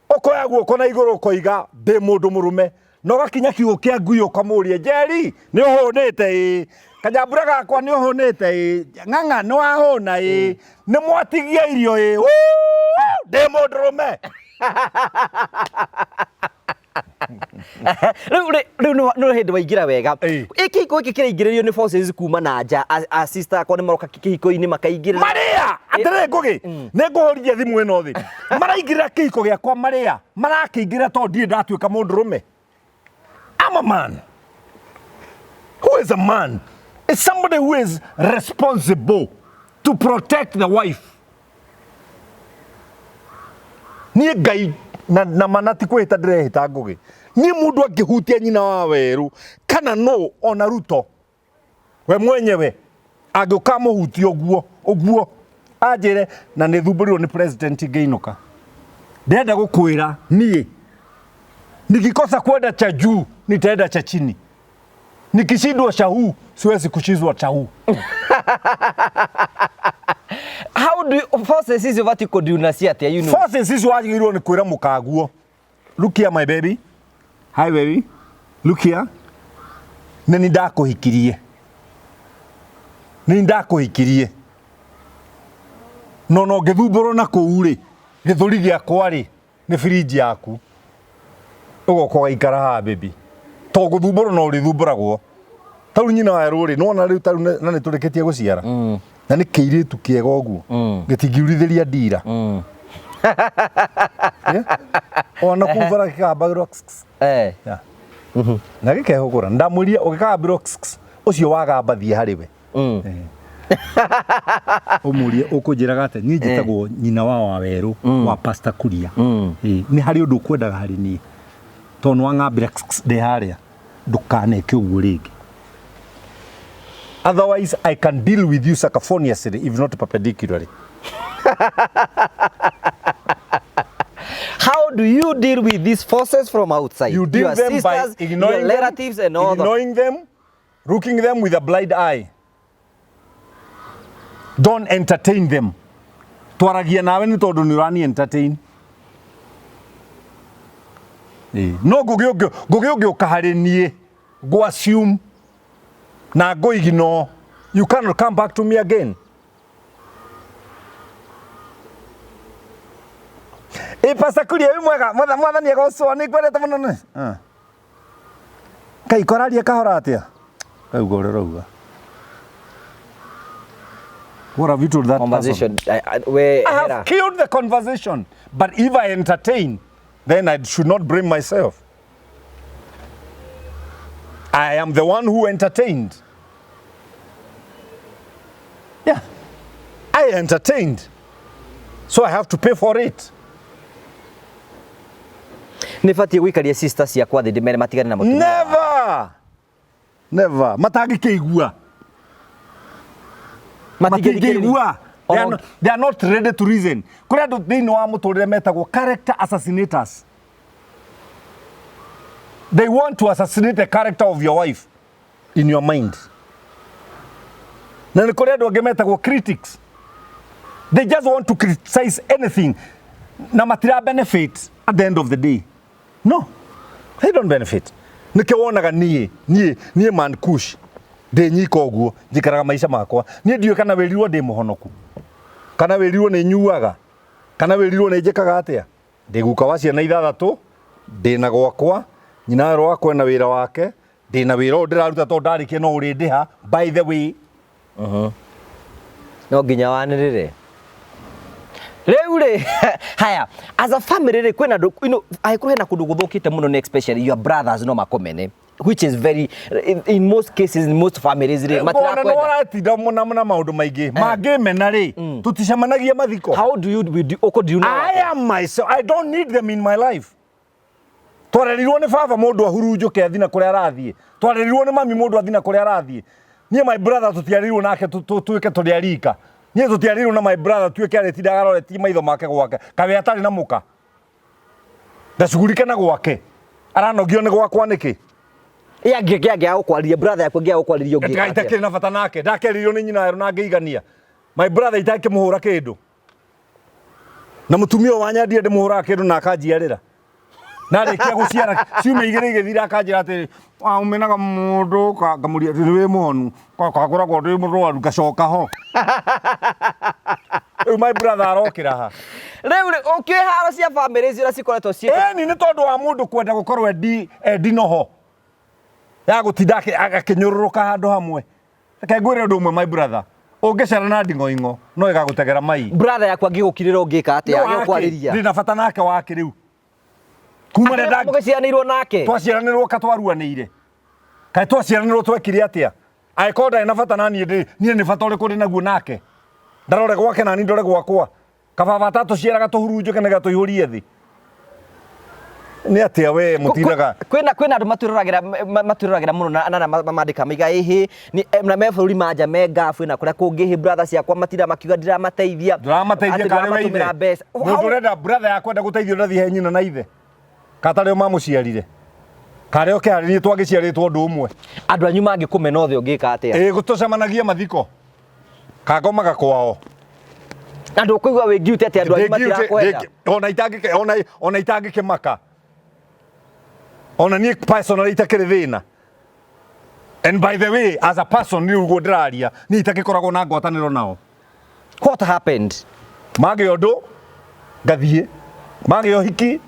ũkoya guoko na igũrũ ũkoiga ndĩ mũndũ mũrũme, na ũgakinya kiugũ kĩa ngui ũkamũria, "Njeri, nĩ ũhũnĩte?" "Ĩĩ." "Kanyambura gakwa, nĩ ũhũnĩte?" "Ĩĩ." "Ng'ang'a, nĩ wahũna?" "Ĩĩ." "Nĩ mwatigia irio?" "Ĩĩ." "Wuu, ndĩ mũndũ mũrũme." Rĩu nĩ hĩndĩ waingĩra wega. Ĩĩ. Ĩ kĩhiko gĩkĩ kĩraingĩrĩrio nĩ forces kuma na nja, a sister akwa nĩ maroka kĩhiko-inĩ makaingĩrĩra. Marĩa atĩrĩ, ngũgĩ nĩ ngũhũrithia thimũ ĩno thĩ. Maraingĩrĩra kĩhiko gĩakwa, marĩa marakĩingĩrĩra tondũ ndirĩ ndatuĩka mũndũrũme. I'm a man. Who is a man is somebody who is responsible to protect the wife. Niĩ Ngai na mana ti kwĩhĩta ndĩrehĩta, ngũgĩ, niĩ mũndũ angĩhutia nyina wa werũ kana no ona Ruto we mwenyewe angĩũka mũhutie ũguo ũguo anjĩre na nĩ thumbũrirwo nĩ president ngĩinũka, ndĩrenda gũkwĩra niĩ nikikosa kwenda cha juu nitaenda cha chini, nikishindwa cha huu siwezi kushindwa cha huu. How do you, forces icio batiĩ kũdeal nacio atĩa? Forces icio wagĩrĩirwo nĩ kwĩra mũkaguo, "Look here, my baby. Hi, baby. Look here, nĩ ni ndakũhikirie, nĩ ndakũhikirie, no ngĩthumbũrwo na kũu rĩ, gĩthũri gĩakwa rĩ nĩ firinji yaku, ũgoka ũgaikara haha, baby, to gũthumbũrwo no ũrĩthumbũragwo. Tarĩu nyina wa rũrĩ nĩwona rĩu, tarĩu na nĩ tũrĩkĩtie gũciara na nĩ kĩirĩtu kĩega ũguo gĩtingiurithĩria ndira. Ona kũu bara gĩkambagĩrwo. Yeah. Na gĩkehũgũra ndamwĩrire ũgĩkambĩrwo ũcio wagamba thiĩ harĩ we. Ũmũrie, ũkũnjĩraga atĩ niĩ njĩtagwo nyina wa Wawerũ wa Pastor Kuria. Ĩĩ, nĩ harĩ ũndũ ũkwendaga harĩ niĩ tondũ nĩ wang'ambĩra ndĩ harĩa, ndũkaneke ũguo rĩngĩ, otherwise I can deal with you sacophoniously, if not perpendicularly. How do you deal with these forces from outside? You deal Your them by sisters, ignoring your them, relatives and all that. Ignoring them, looking them with a blind eye. Don't entertain them. Twaragia nawe nĩ tondũ nĩ ũrani entertain. Ĩĩ. No ngũgĩ ũngĩũka harĩ niĩ ngũ assume na ngũ ignore, you cannot come back to me again. Ĩ Pastor Kuria, wĩ mwega? Mwathani agocwo, nĩ ngwendete mũno nĩ. Ah. Kai koraria kahora atĩa? Kauga ũrĩa ũrauga. What have you told that person? Conversation. We I have hera. Killed the conversation. But if I entertain, then I should not blame myself. I am the one who entertained. Yeah. I entertained. So I have to pay for it. Nĩ batiĩ gũikaria sister ciakwa thĩ ndĩmere matigane na mũtumia. Never, never. Matangĩkĩigua, matingĩigua. They are not, they are not ready to reason. Kũrĩ andũ thĩinĩ wa mũtũrĩre metagwo character assassinators. They want to assassinate the character of your wife in your mind. Na nĩ kũrĩ andũ angĩ metagwo critics. They just want to criticize anything na matira benefit at the end of the day. No, they don't benefit. Nĩkĩo wonaga niĩ niĩ niĩ man kush ndĩ nyika ũguo njikaraga maica makwa. Niĩ ndiũĩ kana wĩrirwo ndĩ mũhonoku, kana wĩrirwo nĩ nyuaga, kana wĩrirwo nĩ njĩkaga atĩa. Ndĩ guka wa ciana ithathatũ, ndĩ na gwakwa, nyina werũ wakwa ena wĩra wake, ndĩ na wĩra ũyũ ndĩraruta tondũ ndarĩkia no ũrĩndĩha, by the way. No nginya wanĩrĩre rĩu rĩ. Haya, as a family rĩ, kwĩna andũ angĩkorwo hena kũndũ gũthũkĩte mũno nĩ especially your brothers no makomene, which is very in most cases, in most families rĩ, Ona nĩ matirakwenda. ũratinda mũna na maũndũ maingĩ mangĩmena rĩ, tũticemanagia mathiko. How do you do you do you know? I am myself. I don't need them in my life. Twarerirwo nĩ baba mũndũ ahurunjũke athi na kũrĩa arathiĩ. Twarerirwo nĩ mami mũndũ athi na kũrĩa arathiĩ. Niĩ my brother tũtiarerirwo nake tuĩke tũrĩ a rika. Niĩ tũtiarerirwo na my brother tuĩke arĩtindaga aroretie maitho make gwake. Kawe atarĩ na mũka. Ndacugurike na gwake. Aranogio nĩ gwakwa nĩkĩ? Ĩ angĩ gũkwarĩria, brother yaku angĩaga gũkwarĩria, ũngĩka atĩa? Itakĩrĩ na bata nake. Ndakerirwo nĩ nyina werũ na ngĩigania. My brother itakĩmũhũra kĩndũ. Na mũtumia ũyũ wanyandire ndĩmũhũraga kĩndũ na akanjiarĩra. Narĩkia gũciara ciumia igĩrĩ igĩthira akanjĩra atĩrĩ, "Ũmenaga mũndũ," ngamũria atĩ wĩ mũhonu, kangoragwo ndĩ mũrwaru, ngacoka ho. Rĩu my brother arokĩra ha? Rĩu rĩ, ũkĩũĩ haro cia family icio ũrĩa cikoretwo ciĩ Ĩni nĩ tondũ wa mũndũ kwenda gũkorwo endi noho ya gũtinda akĩnyũrũrũka handũ hamwe. Reke ngwĩre ũndũ ũmwe, my brother, ũngĩcera na nding'oing'o no ĩgagũtegera mai. Brother yaku angĩgũkirĩra ũngĩka atĩa? Agĩkwarĩria. Ndĩ na bata nake wake rĩu kuma rĩrĩa Mũgĩciaranĩirwo nake. Twaciaranĩrwo ka twaruanĩire, kaĩ twaciaranĩrwo twekire atĩa? Angĩkorwo ndarĩ na bata na niĩ ndĩ niĩ nĩ bata ũrĩkũ ndĩ naguo nake? Ndarore gwake na niĩ ndore gwakwa. Kababa tatũciaraga tũhurunjũke nĩgetha tũihũrie thĩ nĩ atĩa we mũtindaga? Kwĩna andũ matwĩroragĩra mũno na mamandĩka maiga ĩhĩ na me bũrũri ma nja me ngabu na kũrĩa kũngĩ, hĩ, brother ciakwa matinda makiuga ndiramateithia. Ndũramateithia atĩ karĩ we ithe ndĩramatũmĩra mbeca. Mũndũ ũrenda brother yakwenda gũteithio ndathiĩ he nyina na ithe katarĩ o mamũciarire karĩ o kĩharĩrie twagĩciarĩtwo ũndũ ũmwe. Andũ anyu mangĩkũmena othe ũngĩka atĩa? Ĩ tũcemanagie mathiko kangomaga kwao. Na ndũkũigua wĩ guilty atĩ andũ anyu matirakwenda? Ona itangĩke ona itangĩkĩmaka, ona niĩ personally itakĩrĩ thĩna. And by the way, as a person, nĩ ũguo ndĩraria, niĩ itakĩkoragwo na ngwatanĩro nao. What happened? Magĩa ũndũ ngathiĩ, magĩa ũhiki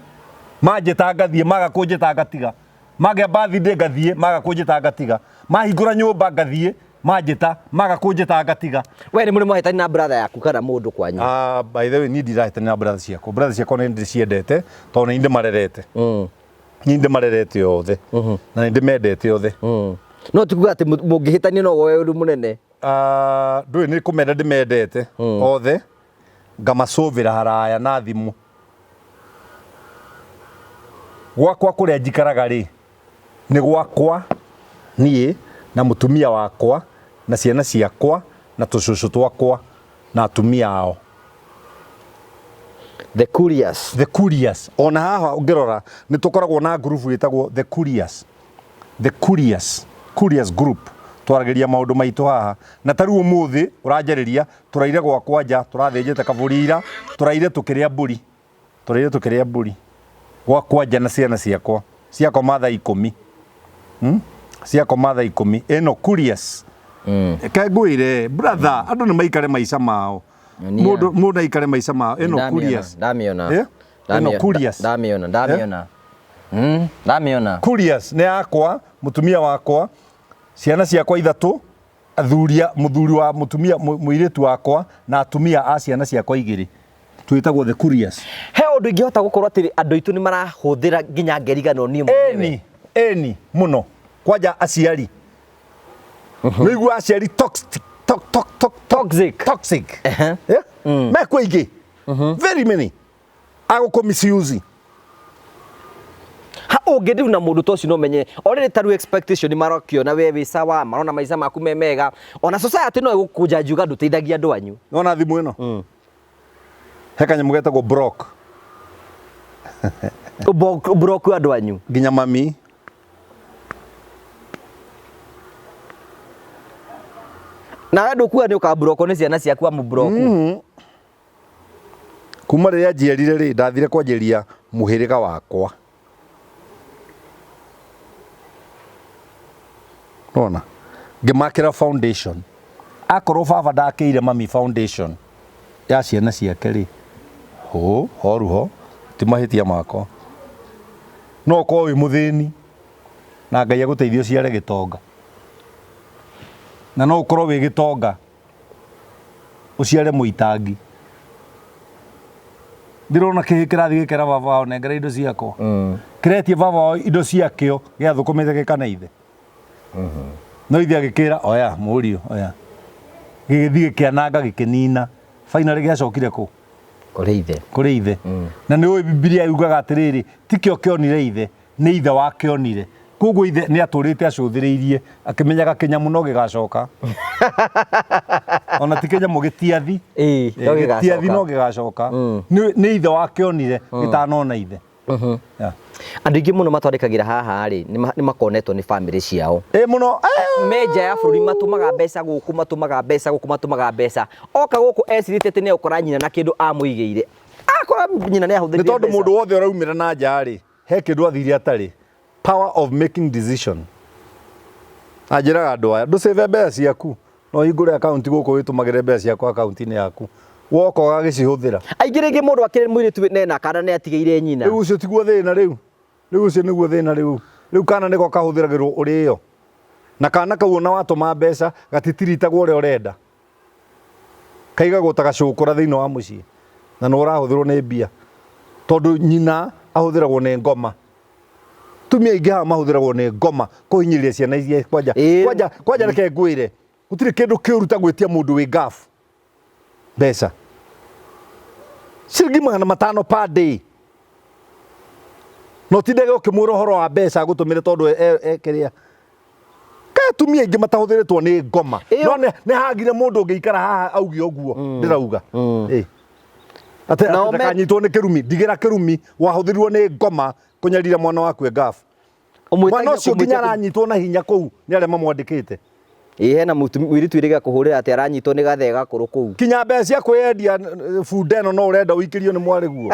manjĩta ngathiĩ, maga kũnjĩta ngatiga, magĩa birthday ngathiĩ, maga kũnjĩta ngatiga, mahingũra nyũmba ngathiĩ, manjĩta, maga kũnjĩta ngatiga. We nĩ mũrĩ mwahĩtania na brother yaku kana mũndũ kwanyu? Ah, by the way, niĩ ndirahĩtania na brother ciakwa. Brother ciakwa nĩ ndĩciendete tondũ nĩ ndĩmarerete. Niĩ ndĩmarerete othe na nĩ ndĩmendete othe. No ti kuga atĩ mũngĩhĩtania no woe ũndũ mũnene. Ah, ndũĩ nĩ kũmenda ndĩmendete othe, ngamacũvĩra haraya na thimũ. Gwakwa kũrĩa njikaraga rĩ, nĩ gwakwa niĩ na mũtumia wakwa na ciana ciakwa na tũcũcũ twakwa na atumia ao. The Curious. The Curious. Ona haha ũngĩrora nĩ tũkoragwo na ngurubu ĩtagwo The Curious, The Curious, Curious Group. Twaragĩria maũndũ maitũ haha, na ta rĩu ũmũthĩ ũranjarĩria tũraire gwakwa nja, tũrathĩnjĩte kabũri ira, tũraire tũkĩrĩa mbũri, tũraire tũkĩrĩa mbũri gwakwa nja na ciana ciakwa ciakoma thaa 10, Ciakoma thaa 10 ĩno. Curious, reke ngwĩre, brother, andũ nĩ maikare maica mao. Nyonia. Mũndũ aikare maica mao. Ĩno Curious. Ndamĩona. Eh? Ĩno Curious. Ndamĩona, ndamĩona. Ndamĩona. Curious nĩ yakwa, mũtumia wakwa, ciana ciakwa ithatũ, athuria mũthuri wa mũtumia mũirĩtu wakwa na atumia a ciana ciakwa igĩrĩ. Twĩtagwo The Curious. He ũndũ ingĩhota gũkorwo atĩ andũ aitũ nĩ marahũthĩra nginya ngeriganĩrwo niĩ mwenyewe. Ĩni, ĩni mũno. Kwanja aciari, nĩ igua aciari toxic, to, to, to, Toxic. Toxic. Yeah? Mekuo aingĩ, very many agũkũ misuse. Ũngĩndiu na mũndũ ta ũcio no menye already ta rĩu expectation marakĩona we wĩ sawa, marona maica maku me mega, ona society no ĩgũkũnja njuga ndũteithagia andũ anyu. Nona thimũ ĩno he kanyamũ getagwo block. Ũbroku andũ anyu. Nginya mami. Nawe ndũkuga nĩ ũkaburokwo nĩ ciana ciaku amũburoku. Kuma rĩrĩa njiarire rĩ, ndathire kwanjĩria mũhĩrĩga wakwa. Nona ngĩmakĩra foundation. Akorwo baba ndakĩire mami foundation ya ciana ciake rĩ, hũ horuho ti mahĩtia makwa. No ũkorwo wĩ mũthĩni na Ngai agũteithie ũciare gĩtonga, na no ũkorwo wĩ gĩtonga ũciare mũitangi. Ndĩrona kĩhĩ kĩrathiĩ gĩkera baba wao, nengera indo ciakwa. Kĩretie baba wao indo ciakĩo gĩathũkũmĩte gĩkana ithe. No ithe agĩkĩra oya mũriũ oya. Gĩgĩthiĩ gĩkĩananga gĩkĩnina. Finally gĩacokire kũ? Kũrĩ ithe. Kũrĩ ithe. Na nĩ ũĩ Bibilia yugaga atĩrĩrĩ, tikĩo kĩonire ithe, nĩ ithe wakĩonire. Koguo ithe nĩ atũrĩte acũthĩrĩirie akĩmenyaga kĩnyamũ no gĩgacoka. Ona ti kĩnyamũ, gĩtiathi. Ĩĩ, no gĩtiathi gĩgacoka. No gĩgacoka. Nĩ ithe wakĩonire gĩtanona ithe. Yeah. Andũ aingĩ mũno matwandĩkagĩra haha rĩ, nĩ makonetwo nĩ bamĩrĩ ciao. Ĩ mũno. Me nja ya bũrũri, matũmaga mbeca gũkũ, matũmaga mbeca gũkũ, matũmaga mbeca. Oka gũkũ ecirĩtie atĩ nĩ egũkora nyina na kĩndũ amũigĩire, akora nyina nĩ nĩ ahũthĩrire tondũ mbeca. Mũndũ wothe ũraumĩra na nja rĩ, he kĩndũ athire atarĩ, power of making decision. Na njĩraga andũ aya, ndũcĩve mbeca ciaku, no ũhingũre akaunti gũkũ wĩtũmagĩre mbeca ciaku akaunti-inĩ yaku, woka ũgagĩcihũthĩra. Aingĩ rĩngĩ mũndũ akĩrĩ mũirĩtu nena kana nĩ atigĩire nyina. Rĩu ũcio tiguo thĩna rĩu. Rĩu ũcio nĩguo thĩna rĩu. Rĩu kana nĩko kahũthĩragĩrwo ũrĩo, na kana kau ona watũma mbeca gatitiritagwo ũrĩa ũrenda, kaigagwo ta gacũkũra thĩinĩ wa mũciĩ, na nĩ ũrahũthĩrwo nĩ mbia tondũ nyina ahũthĩragwo nĩ ngoma. Tumia aingĩ haha mahũthĩragwo nĩ ngoma kũhinyĩrĩria ciana iria kwanja. Kwanja kwanja, reke ngwĩre, gũtirĩ kĩndũ kĩũru ta gwĩtia mũndũ wĩ ngabu mbeca ciringi 500 per day, no tindage ũkĩmwĩra ũhoro wa mbeca agũtũmĩre tondũ kĩrĩa ka atumia aingĩ matahũthĩrĩtwo nĩ ngoma. No nĩ hagire mũndũ ũngĩikara haha auge ũguo ndĩrauga. Ĩ. Atĩ Nao atĩ ndakanyitwo nĩ kĩrumi, ndigĩra kĩrumi wahũthĩrirwo nĩ ngoma kũnyarira mwana waku e ngabu. Mwana ũcio nginya aranyitwo na hinya kũu nĩ arĩa mamwandĩkĩte. Ĩ hena mũirĩtu wĩrĩga kũhũrĩra atĩ aranyitwo nĩ gathee gakũrũ kũu. Kinya mbeca cia kwĩyendia bunda ĩno no ũrenda ũikĩrio nĩ mwarĩguo.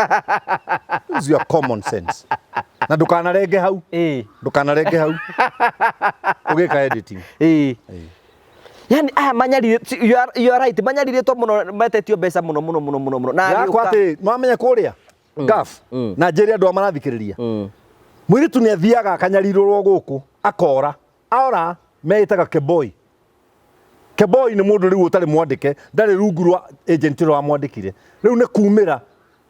Use your common sense na ndũkanarenge hau. Ndũkanarenge hau ũgĩka editing. Ĩ yani aya manyarirĩtwo, you are right, manyarirĩtwo mũno, metetio mbeca mũno mũno mũno mũno mũno na yakwa agĩũka. Atĩ nwamenya kũrĩa gaf na njĩre andũ a marathikĩrĩria, mũirĩtu nĩ athiaga akanyarirũrwo gũkũ, akora aora meĩtaga keboi. Keboi nĩ mũndũ rĩu ũtarĩ mwandĩke, ndarĩ rungu rwa agent ũrĩa wamwandĩkire. Rĩu nĩ kumĩra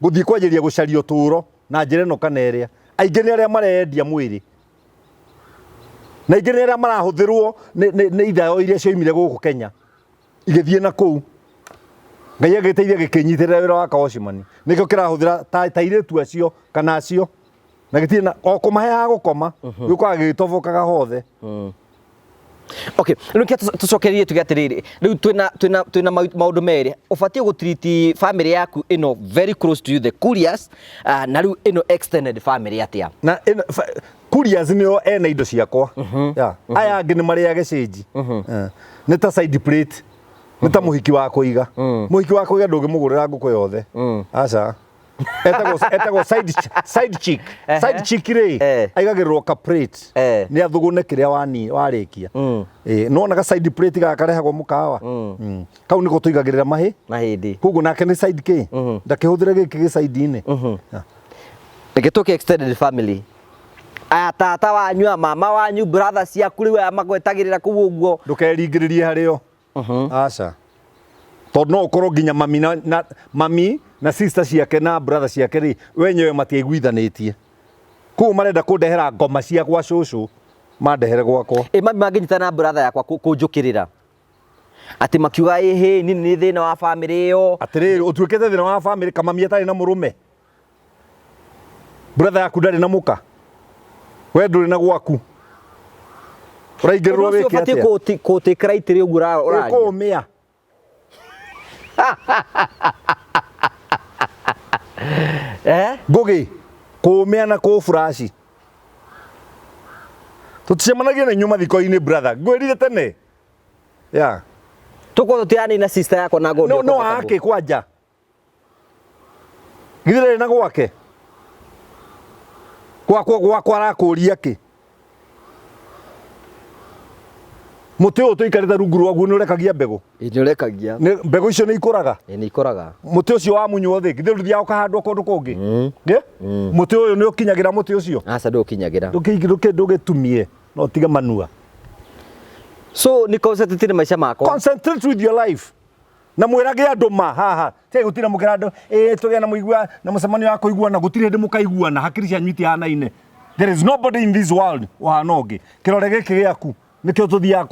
gũthiĩ kwanjĩrĩria gũcaria ũtũũro na njĩra ĩno kana ĩrĩa. Aingĩ nĩ arĩa marendia mwĩrĩ, na aingĩ nĩ arĩa marahũthĩrwo nĩ ithayo iria cioimire gũkũ Kenya igĩthiĩ na kũu. Ngai agĩteithia gĩkĩnyitĩrĩra wĩra wa Kaoshimani, nĩkĩo kĩrahũthĩra ta airĩtu acio kana acio, na gĩtirĩ na o kũmahe ha gũkoma, gĩũkaga gĩgĩtobokaga hothe. Okay, rĩu kĩa tũcokererie tuge atĩrĩrĩ, rĩu twĩna maũndũ merĩ ũbatiĩ gũtiriti family yaku ĩno very close to you, the curious, na rĩu ĩno extended family atĩa? Na couriers nĩo ena indo ciakwa. Yeah. Aya angĩ nĩ marĩage cĩnji. Nĩ ta side plate, nĩ ta mũhiki wa kũiga. Mũhiki wa kũiga ndũngĩmũgũrĩra ngũkũ yothe, aca. Etagwo side chick. Side chick rĩ, aigagĩrĩrwo ka plate nĩ athũgũne kĩrĩa wani warĩkia. Ĩ nĩwonaga side plate gaka karehagwo mũkawa? Kau nĩko tũigagĩrĩra mahĩ. Mahĩndĩ. Koguo nake nĩ side kĩ ndakĩhũthĩre gĩkĩ gĩ side-inĩ. Yeah. Reke tũke extended family, aya tata wanyu, aya mama wanyu, brother ciaku, rĩu aya magwetagĩrĩra kũu ũguo. Ndũkeringĩrĩrie harĩo, aca, tondũ no ũkorwo nginya mami na mami na sister ciake na brother ciake rĩ, wenyewe matiaiguithanĩtie, koguo marenda kũndehera ngoma cia gwa cũcũ mandehere gwakwa. Ĩ mami mangĩnyita na brother yakwa kũnjũkĩrĩra atĩ makiuga ĩhĩ nini nĩ thĩna wa family ĩyo. Atĩrĩrĩ, ũtuĩkĩte thĩna wa family kamami atarĩ na mũrũme, brother yaku ndarĩ na mũka. We ndũrĩ na gwaku, ũraingĩrĩrwo Ũndũ ũcio wĩke ũbatiĩ atĩa? kũũtĩkĩra itĩrĩ ũguo ũraria. Ĩkũũmĩa. Eh? Ngũgĩ kũũmĩa na kũũburaci, tũticemanagia na inyuĩ mathiko-inĩ, brother, ngwĩrire tene ya. Tũkorwo tũtiranina sister yakwa na ngorwo No ndi no comfortable. ake kwanja githĩ ndarĩ na gwake, gwakwa gwakwa arakũria kĩ? Mũtĩ ũyũ tũikarĩte rungu rwaguo nĩ ũrekagia mbegũ? Ĩ, nĩ ũrekagia. Mbegũ icio nĩ ikũraga? Ĩ, nĩ ikũraga. Mũtĩ ũcio wamunywo thĩ, githĩ ndũthiaga ũkahandwo kũndũ kũngĩ? Ĩ? Mũtĩ ũyũ nĩ ũkinyagĩra mũtĩ ũcio? Aca, ndũkinyagĩra. Ndũgĩtumie no ũtige manua. So nĩ concentrate na maica makwa. Concentrate with your life na mwĩrage andũ ma haha tiga gũtinda mũkĩra andũ ĩ tũgĩe na mũigua na mũcemanio wa kũiguana. Gũtirĩ hĩndĩ mũkaiguana, hakiri cianyu itihanaine. There is nobody in this world ũhana ũngĩ. Kĩrore gĩkĩ gĩaku nĩkĩo tũthiaga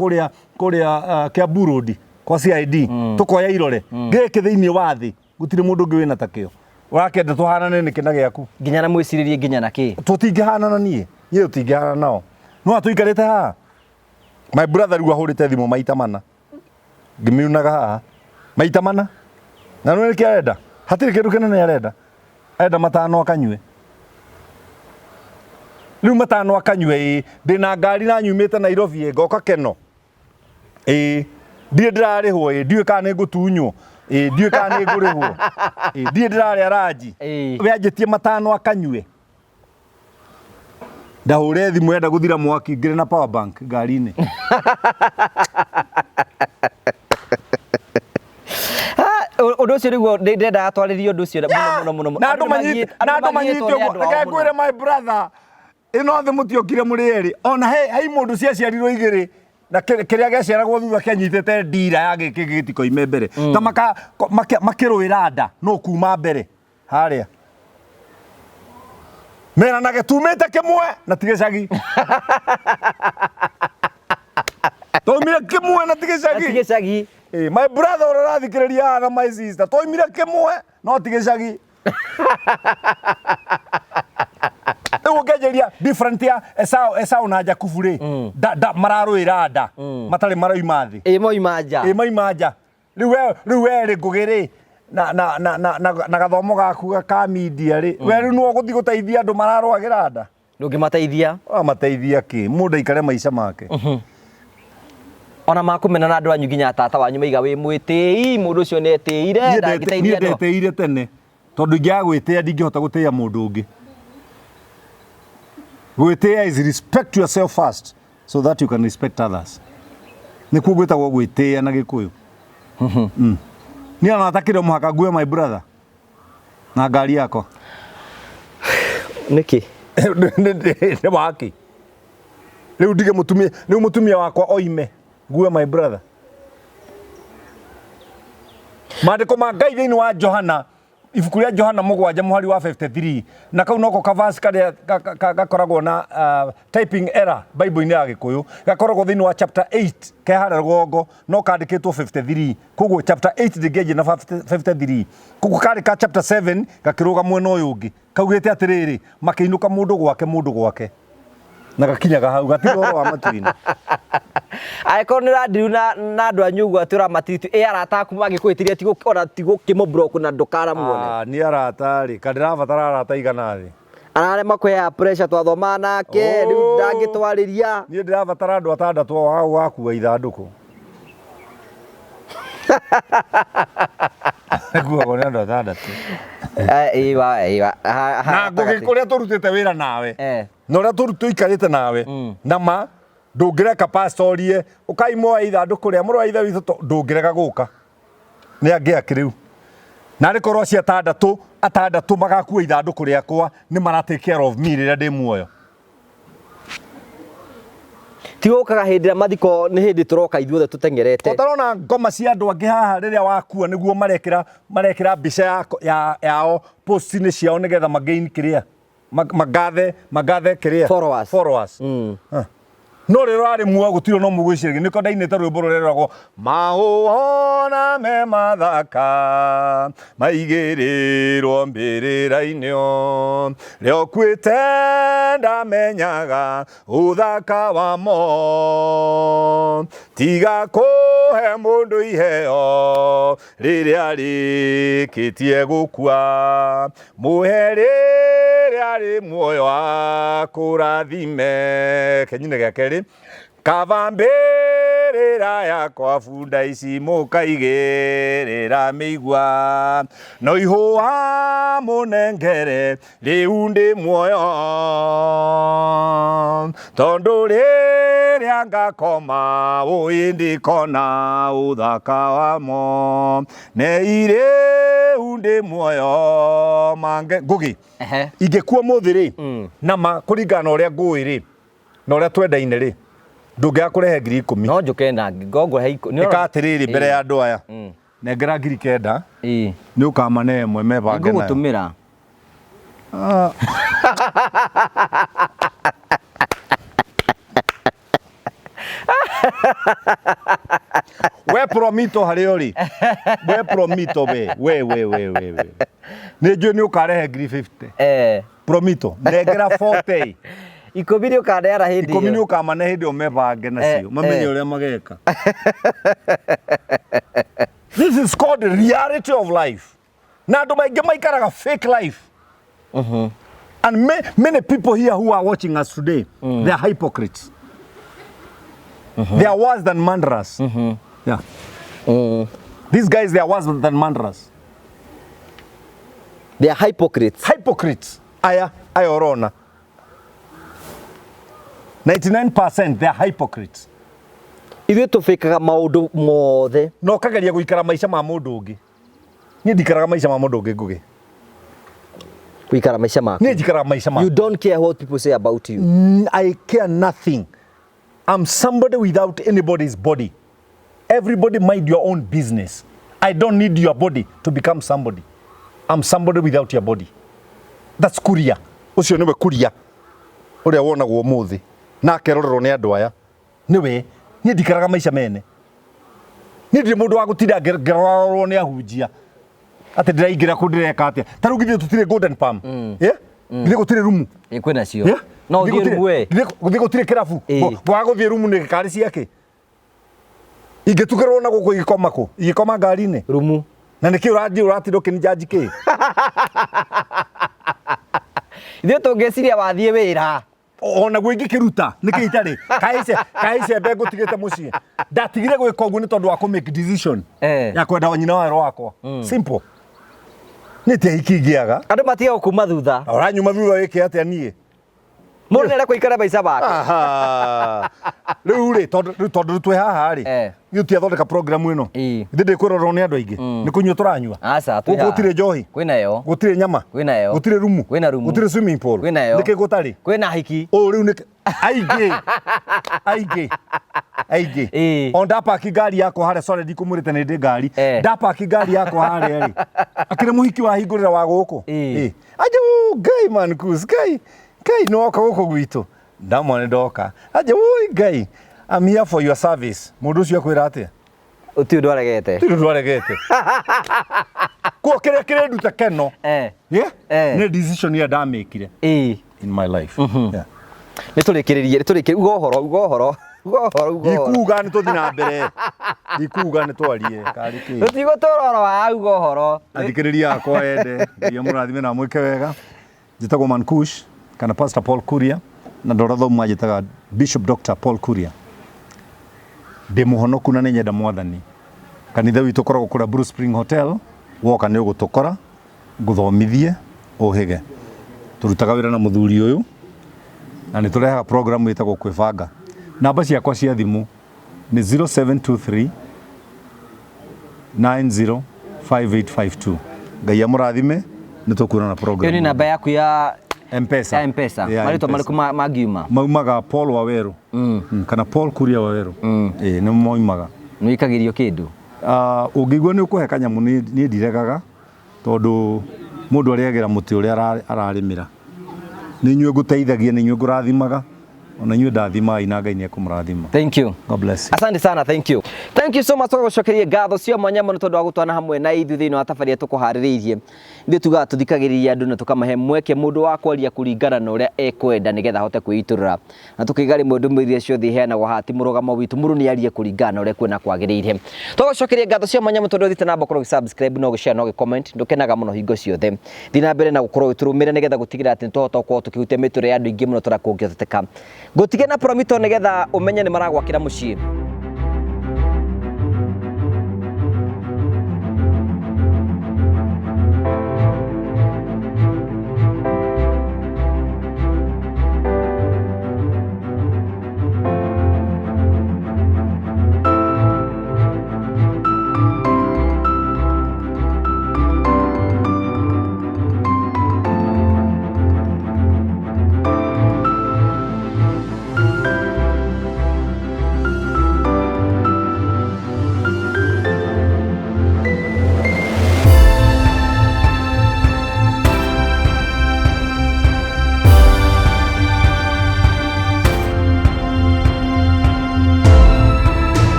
kũrĩa Kiambu Road kwa CID tũkoya irore gĩkĩ. Thĩinĩ wa thĩ gũtirĩ mũndũ ũngĩ wĩna takĩo. Ũrakĩenda tũhanane nĩkĩ na gĩaku? Nginya na mwĩcirĩrie, nginya na kĩ. Tũtingĩhanana. Niĩ tũtingĩhanana nao. No tũikarĩte haha, my brother, rĩu ahũrĩte thimũ maita mana ngĩmiunaga haha maita mana, na nĩ nĩkĩ arenda? Hatirĩ kĩndũ kĩnene arenda, arenda matano akanyue. Rĩu matano akanyue, ĩ ndĩna ngari na nyumĩte Nairobi, ĩ ngoka Keno, ĩ ndirĩ ndĩrarĩhwo, ĩ ndiũĩ kana nĩ ngũtunywo, ĩ ndiũĩ kana nĩ ngũrĩhwo, ĩ ndirĩ ndĩrarĩa ranji. We anjĩtie matano akanyue. Ndahũre thimũ enda gũthira mwaki, ngĩrĩ na power bank ngari-inĩ. Ah, ũndũ ũcio nĩguo ndendaga twarĩrie ũndũ ũcio mũno mũno mũno mũno. Na andũ manyite, na andũ manyite magiĩtwo nĩ ũguo. andũ ao Reke mũno. ngwĩre, my brother, ĩno thĩ mũtiokire mũrĩ erĩ. Ona he mũndũ ciaciarirwo igĩrĩ na kĩrĩa gĩaciaragwo thutha kĩanyitĩte ndira ya gĩkĩ gĩtikoime mbere, ta makĩrũĩra nda no kuma mbere harĩa meranage tumĩte kĩmwe na ti gĩcagi, twaumire kĩmwe na ti Na ti gĩcagi. Gĩcagi. Eh, my brother ũrĩa ũrathikĩrĩria haha na my sister, twaumire kĩmwe no ti gĩcagi. Rĩu ũngĩanjĩria different ya Esau na Jakubu rĩ, nda mararũĩra nda matarĩ maroima thĩ. Ĩ, moima nja. Ĩ, maima nja. Rĩu we rĩ, Ngũgĩ rĩ, na gathomo gaku ka media rĩ, we rĩu nĩwe ũgũthiĩ gũteithia andũ mararũagĩra nda? Ndũngĩmateithia. Ũramateithia kĩ? Mũndũ aikare maica make. Ona makũmena na andũ anyu, nginya tata wanyu maiga wĩ mwĩtĩi, mũndũ ũcio nĩ etĩire. Niĩ Ndangĩteithia niĩ andũ. Ndetĩire tene, tondũ ingĩaga gwĩtĩa ndingĩhota gũtĩĩa mũndũ ũngĩ. Gwĩtĩĩa is respect yourself first so that you can respect others. Nĩkuo gwĩtagwo gwĩtĩĩa na Gĩkũyũ. Niĩ ona atakĩrĩ o mũhaka ngue my brother na ngari yakwa. Nĩkĩ? Nĩ waki rĩu ndige mũtumia, rĩu mũtumia wakwa oime ngue my brother? Maandĩko ma Ngai thĩinĩ wa Johana, ibuku rĩa Johana 7 mũhari wa 53, na kau noko kavasi karĩa gakoragwo na typing error Bible-inĩ ya Gĩkũyũ, gakoragwo thĩinĩ wa chapter 8 ke harĩa rũgongo, no kandĩkĩtwo 53. Koguo chapter 8 ndĩngĩanjia na 53, koguo karĩ ka chapter 7 gakĩrũga mwena ũyũ ũngĩ. Kaugĩte atĩrĩrĩ, makĩinũka mũndũ gwake, mũndũ gwake, na gakinyaga hau, gatirĩ ũhoro wa matu-inĩ. Angĩkorwo nĩ ũrandiru na andũ anyu ũguo atĩ ũramatiriti, ĩ arata aku mangĩkũhĩtĩria, ona ti gũkĩmũ na ndũkanamuone? Ah, niĩ arata rĩ, ka ndĩrabatara arata igana thĩ? Ararema kũheaga pressure, twathomaga nake, rĩu Oh. ndangĩtwarĩria. Niĩ ndĩrabatara andũ atandatũ wa gũgakua ithandũkũ. Kuagwo nĩ andũ atandatũ. Eh, ĩwa, ĩwa. Na Ngũgĩ, gatagatĩ. kũrĩa tũrutĩte wĩra nawe na ũrĩa tũikarĩte nawe, na ma ndũngĩreka pastor orie ũkai moe ithandũkũ rĩa mũrũ wa ithe witũ, ndũngĩrega gũka nĩ angĩ akĩ rĩu. Na arĩ korwo acio atandatũ magakua ithandũkũ rĩakwa, nĩ mara take care of me rĩrĩa ndĩ muoyo. Ti gũkaga hĩndĩ ĩrĩa mathiko, nĩ hĩndĩ tũroka ithuothe tũteng'erete. Ũtarona ngoma cia andũ angĩ haha, rĩrĩa wakua nĩguo marekĩra mbica yao post-inĩ ciao nĩgetha magain kĩrĩa magathe kĩrĩa Followers. Followers. Huh. No rĩrĩa ũrarĩ muoyo gũtirĩ no mũgwĩciragia. Nĩkĩo ndainĩte rwĩmbo rũrĩa rwĩragwo mahũa na me mathaka maigĩrĩrwo mbĩrĩra-inĩ o rĩa ũkuĩte ndamenyaga ũthaka wamo tiga kũhe mũndũ iheo rĩrĩa arĩkĩtie gũkua mũhe rĩrĩa arĩ muoyo akũrathime kenyine gĩa kerĩ kaba mbĩrĩra yakwa bunda ici mũkaigĩrĩra mĩigua no ihũa mũnengere rĩu ndĩ muoyo tondũ rĩrĩa ngakoma ũĩ ndikona ũthaka wamo nei rĩu ndĩ muoyo mange Ngugi. Ehe. Ingĩkua mũthĩ rĩ, nama kũringana na ũrĩa ngũĩ rĩ na ũrĩa twendaine rĩ, ndũngĩaga kũrehe 10,000. No njũke na ngongwe. Ĩka atĩrĩrĩ mbere ya andũ aya, nengera 9,000. Ĩĩ. Nĩ ũkamane ĩmwe mebange nayo. Ngũgũtũmĩra. We promito harĩa ũrĩ, we promito, we we we we we we nĩ njũĩ nĩ ũkarehe 50,000. Promito, nengera 40. 10 nĩ ũkaneana hĩndĩ 10 nĩ ĩyo. Ũkamane hĩndĩ ĩyo mebange nacio, mamenye ũrĩa mageka. This is called reality of life. Na andũ maingĩ maikaraga fake life. And many people here who are watching us today, they are hypocrites. They are worse than murderers. Yeah. These guys, they are worse than murderers. They are hypocrites. Hypocrites. Aya, aya ũrona. 99% they are hypocrites. Ithuĩ tũbĩkaga maũndũ mothe. Na ũkageria gũikara maica ma mũndũ ũngĩ. Niĩ ndikaraga maica ma mũndũ ũngĩ, Ngugi. Gũikara maica maku. Niĩ njikaraga maica ma You don't care what people say about you. I care nothing. I'm somebody without anybody's body. Everybody mind your own business. I don't need your body to become somebody. I'm somebody without your body. That's Kuria. Ũcio nĩwe Kuria ũrĩa wonagwo ũmũthĩ na akerorerwo nĩ andũ aya. Nĩwe. Niĩ ndikaraga maica mene. Niĩ ndirĩ mũndũ wa gũtinda ngĩrorwo nĩ ahunjia atĩ ndĩraingĩra kũ, ndĩreka atĩa. Ta rĩu githĩ tũtirĩ Golden Palm? Yeah? Githĩ gũtirĩ rumu? Ĩ, kwĩna cio. No ũthiĩ rumu we. Githĩ gũtirĩ kĩrabu? Ĩ. Waga gũthiĩ rumu nĩ karĩ ciake? Ingĩtukĩrwo na gũkũ igĩkoma kũ? Igĩkoma ngari-inĩ? Rumu. Na nĩkĩ ũrathiĩ ũratinda ũkĩnjanji kĩ? Ithuĩ tũngĩciria wathiĩ wĩra. Onaguo ingĩkĩruta nĩkĩ itarĩ kaĩ icembe ngũtigĩte mũciĩ. Ndatigire gwĩka ũguo nĩ tondũ wa kũ make decision ya kwenda wa nyina wa wero wakwa. Simple. Niĩ ti ahiki ingĩaga. Andũ matigaga kuma thutha. Ũranyuma thutha wĩke atĩa niĩ? Mũndũ nĩ arenda kũikara maica make. Aha. Rĩu rĩ, tondũ rĩu tondũ rĩu twĩ haha rĩ, ithuĩ tiathondeka program ĩno. Ithuĩ ndĩkwĩrorwo nĩ andũ aingĩ. Nĩ kũnyua tũranyua. Aca, twĩ Gũkũ haha. gũtirĩ njohi. Kwĩnayo. Gũtirĩ nyama. Kwĩnayo. Gũtirĩ rumu. Kwĩna rumu. Gũtirĩ swimming pool. Kwĩnayo. Nĩkĩ gũtarĩ? Kwĩna hiki. Ũũ rĩu nĩ aingĩ. Aingĩ. Aingĩ. O ndapaki ngari yakwa harĩa, sorry ndikumũrĩte nĩ ndĩ ngari. Ndapaki ngari yakwa harĩa rĩ. Akĩrĩ mũhiki wahingũrĩra wa gũkũ. Aje Ngai man kus Ngai. Ngai nĩ woka gũkũ gwitũ. Ndamwa nĩ ndoka. Aje ui Ngai. I'm here for your service. Mũndũ ũcio akwĩra atĩa? Ũtirĩ ũndũ aregete. Ũtirĩ ũndũ aregete. Kuo kĩrĩa kĩrenduta keno. Yeah? Nĩ decision ĩrĩa ndamĩkire. In my life. Yeah. Nĩ tũrĩkĩrĩrie, nĩ tũrĩkĩrĩrie. Uga ũhoro, uga ũhoro. Uga ũhoro, uga ũhoro. Ndikuga nĩ tũthiĩ na mbere. Ndikuga nĩ twarie. Karĩ kĩ? Tũtigũtũra ũhoro wa uga ũhoro. Athikĩrĩria akwa ende, Ngai amũrathime na amwĩke wega. Njĩtagwo Mankush kana Pastor Paul Kuria na ndora thomu manjĩtaga Bishop Dr. Paul Kuria. Ndĩ mũhonoku na nĩ nyenda mwathani. Kanitha witũ ũkoragwo kũrĩa Blue Spring Hotel, woka nĩ ũgũtũkora, ngũthomithie, ũhĩge. Tũrutaga wĩra na mũthuri ũyũ na nĩ tũrehaga program ĩtagwo kwĩbanga. Namba ciakwa cia thimũ nĩ 0723 905852. Ngai amũrathime, nĩ tũkuonana program. Ĩyo nĩ namba yaku ya M-Pesa. Ya M-Pesa. Ya Marĩtwa M-Pesa. marĩkũ mangiuma? Maumaga Paul Waweru. Kana Paul Kuria Waweru. Ĩĩ nĩ moimaga. Nĩ wĩkagĩrio kĩndũ? Ũngĩigua nĩ ũkũhe kanyamũ niĩ ndiregaga tondũ mũndũ arĩagĩra mũtĩ ũrĩa ararĩmĩra. Nĩ inyuĩ ngũteithagia, nĩ inyuĩ ngũrathimaga. Ona inyuĩ ndathimai na Ngai nĩ ekũmũrathima. Thank you. God bless you. Asante sana, thank you. Thank you so much. Tũgũcokerie ngatho cia mwanya mũno tondũ wa gũtwana hamwe na ithuĩ thĩinĩ wa tabarĩra tũkũharĩrĩirie. Ithuĩ tugaga tũthikagĩrĩria andũ na tũkamahe mweke mũndũ wa kwaria kũringana na ũrĩa ekwenda nĩgetha ahote kwĩitũrũra. Na tũkaiga rĩmwe ndũmĩrĩri iria ciothe iheanagwo haha ti mũrũgamo witũ, mũndũ nĩ arie kũringana na ũrĩa ekuona kwagĩrĩire. Tũgũcokeria ngatho cia mwanya mũno tondũ ũthiĩte na mbere gũkorwo ũgĩ-subscribe na ũgĩ-share na ũgĩ-comment. Ndũkenaga mũno hingo ciothe. Thiĩ na mbere na gũkorwo ũgĩtũrũmĩrĩra nĩgetha gũtigĩrĩra atĩ nĩtwahota gũkorwo tũkĩhutia mĩtũrĩre ya andũ aingĩ mũno ta ũrĩa kũngĩhoteteka. Ngũtige na Promito nĩgetha ũmenye nĩ maragwakĩra mũciĩ.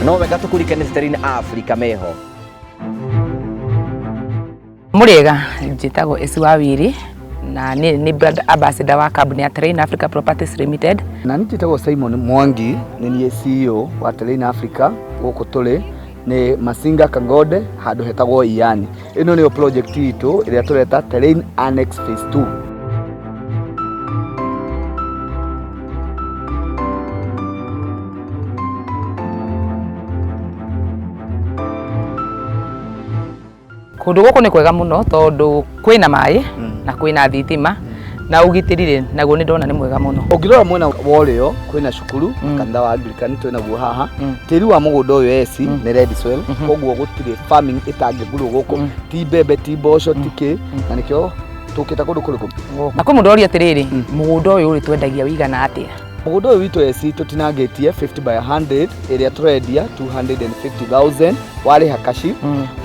No wega tũkũririkane Terrain Africa meho. Mũrĩega, njĩtagwo Esi wa Wiri na niĩ nĩ brand ambassador wa kambuni ya Terrain Africa Properties Limited. Na niĩ njĩtagwo Simon Mwangi, nĩ niĩ CEO wa Terrain Africa. Gũkũ tũrĩ nĩ Masinga Kangode, handũ hetagwo Iyani. Ĩno nĩyo project itũ ĩrĩa tũreta Terrain Annex Phase 2. Kũndũ gũkũ nĩ kwega mũno tondũ kwĩna maĩ na kwĩna thitima na ũgitĩri rĩ naguo nĩ ndona nĩ mwega mũno. Ũngĩrora mwena wa ũrĩo kwĩna cukuru, kanitha wa Anglican twĩnaguo haha. Tĩri wa mũgũnda ũyũ eci nĩ red soil, koguo gũtirĩ farming ĩtangĩgurwo gũkũ, ti mbembe, ti mboco, ti kĩ, na nĩkĩo tũkĩte kũndũ kũrĩkũ. Na kwĩ mũndũ ũroria atĩrĩrĩ, mũgũnda ũyũ rĩ twendagia wĩigana atĩa? Mũgũnda ũyũ witũ eci tũtinangĩtie 50 by 100 ĩrĩa tũrendia 250,000 warĩha kaci,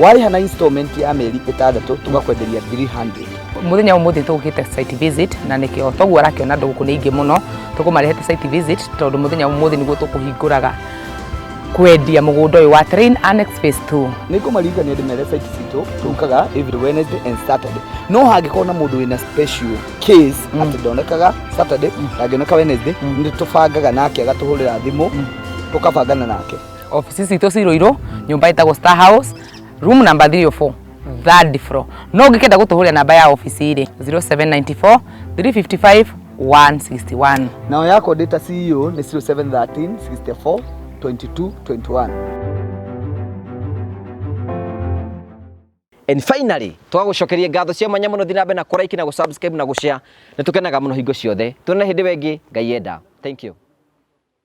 warĩha na installment ya mĩeri 6 tũgakwenderia 300. Mũthenya ũmũthĩ tũgũkĩte site visit na nĩkĩo toguo arakĩona andũ gũkũ nĩ aingĩ mũno, tũkũmarehete site visit tondũ mũthenya ũmũthĩ nĩguo tũkũhingũraga kwendia mũgũnda ũyũ wa Terrain Annex Phase 2. Nĩ ngũmaririkania ndĩmere site citũ tũkaga every Wednesday and Saturday, no hangĩkorwo na mũndũ wĩna special case atĩ ndonekaga Saturday, ndangĩoneka Wednesday, nĩ tũbangaga nake agatũhũrĩra thimũ tũkabangana nake. Ofici citũ ci Ruiru, nyũmba ĩtagwo Star House, room number 304, third floor. No ũngĩkenda gũtũhũrĩra namba ya ofici rĩ, 0794 355 161. Nao yakwa ndĩ ta CEO nĩ 0713 64 22 21. And finally, tũgagũcokeria ngatho cia mwanya mũno. Thiĩ na mbere na kũ-like na gũ-subscribe na gũ-share. Nĩ tũkenaga mũno hingo ciothe. Tuonane hĩndĩ ĩyo ĩngĩ, Ngai enda. Thank you.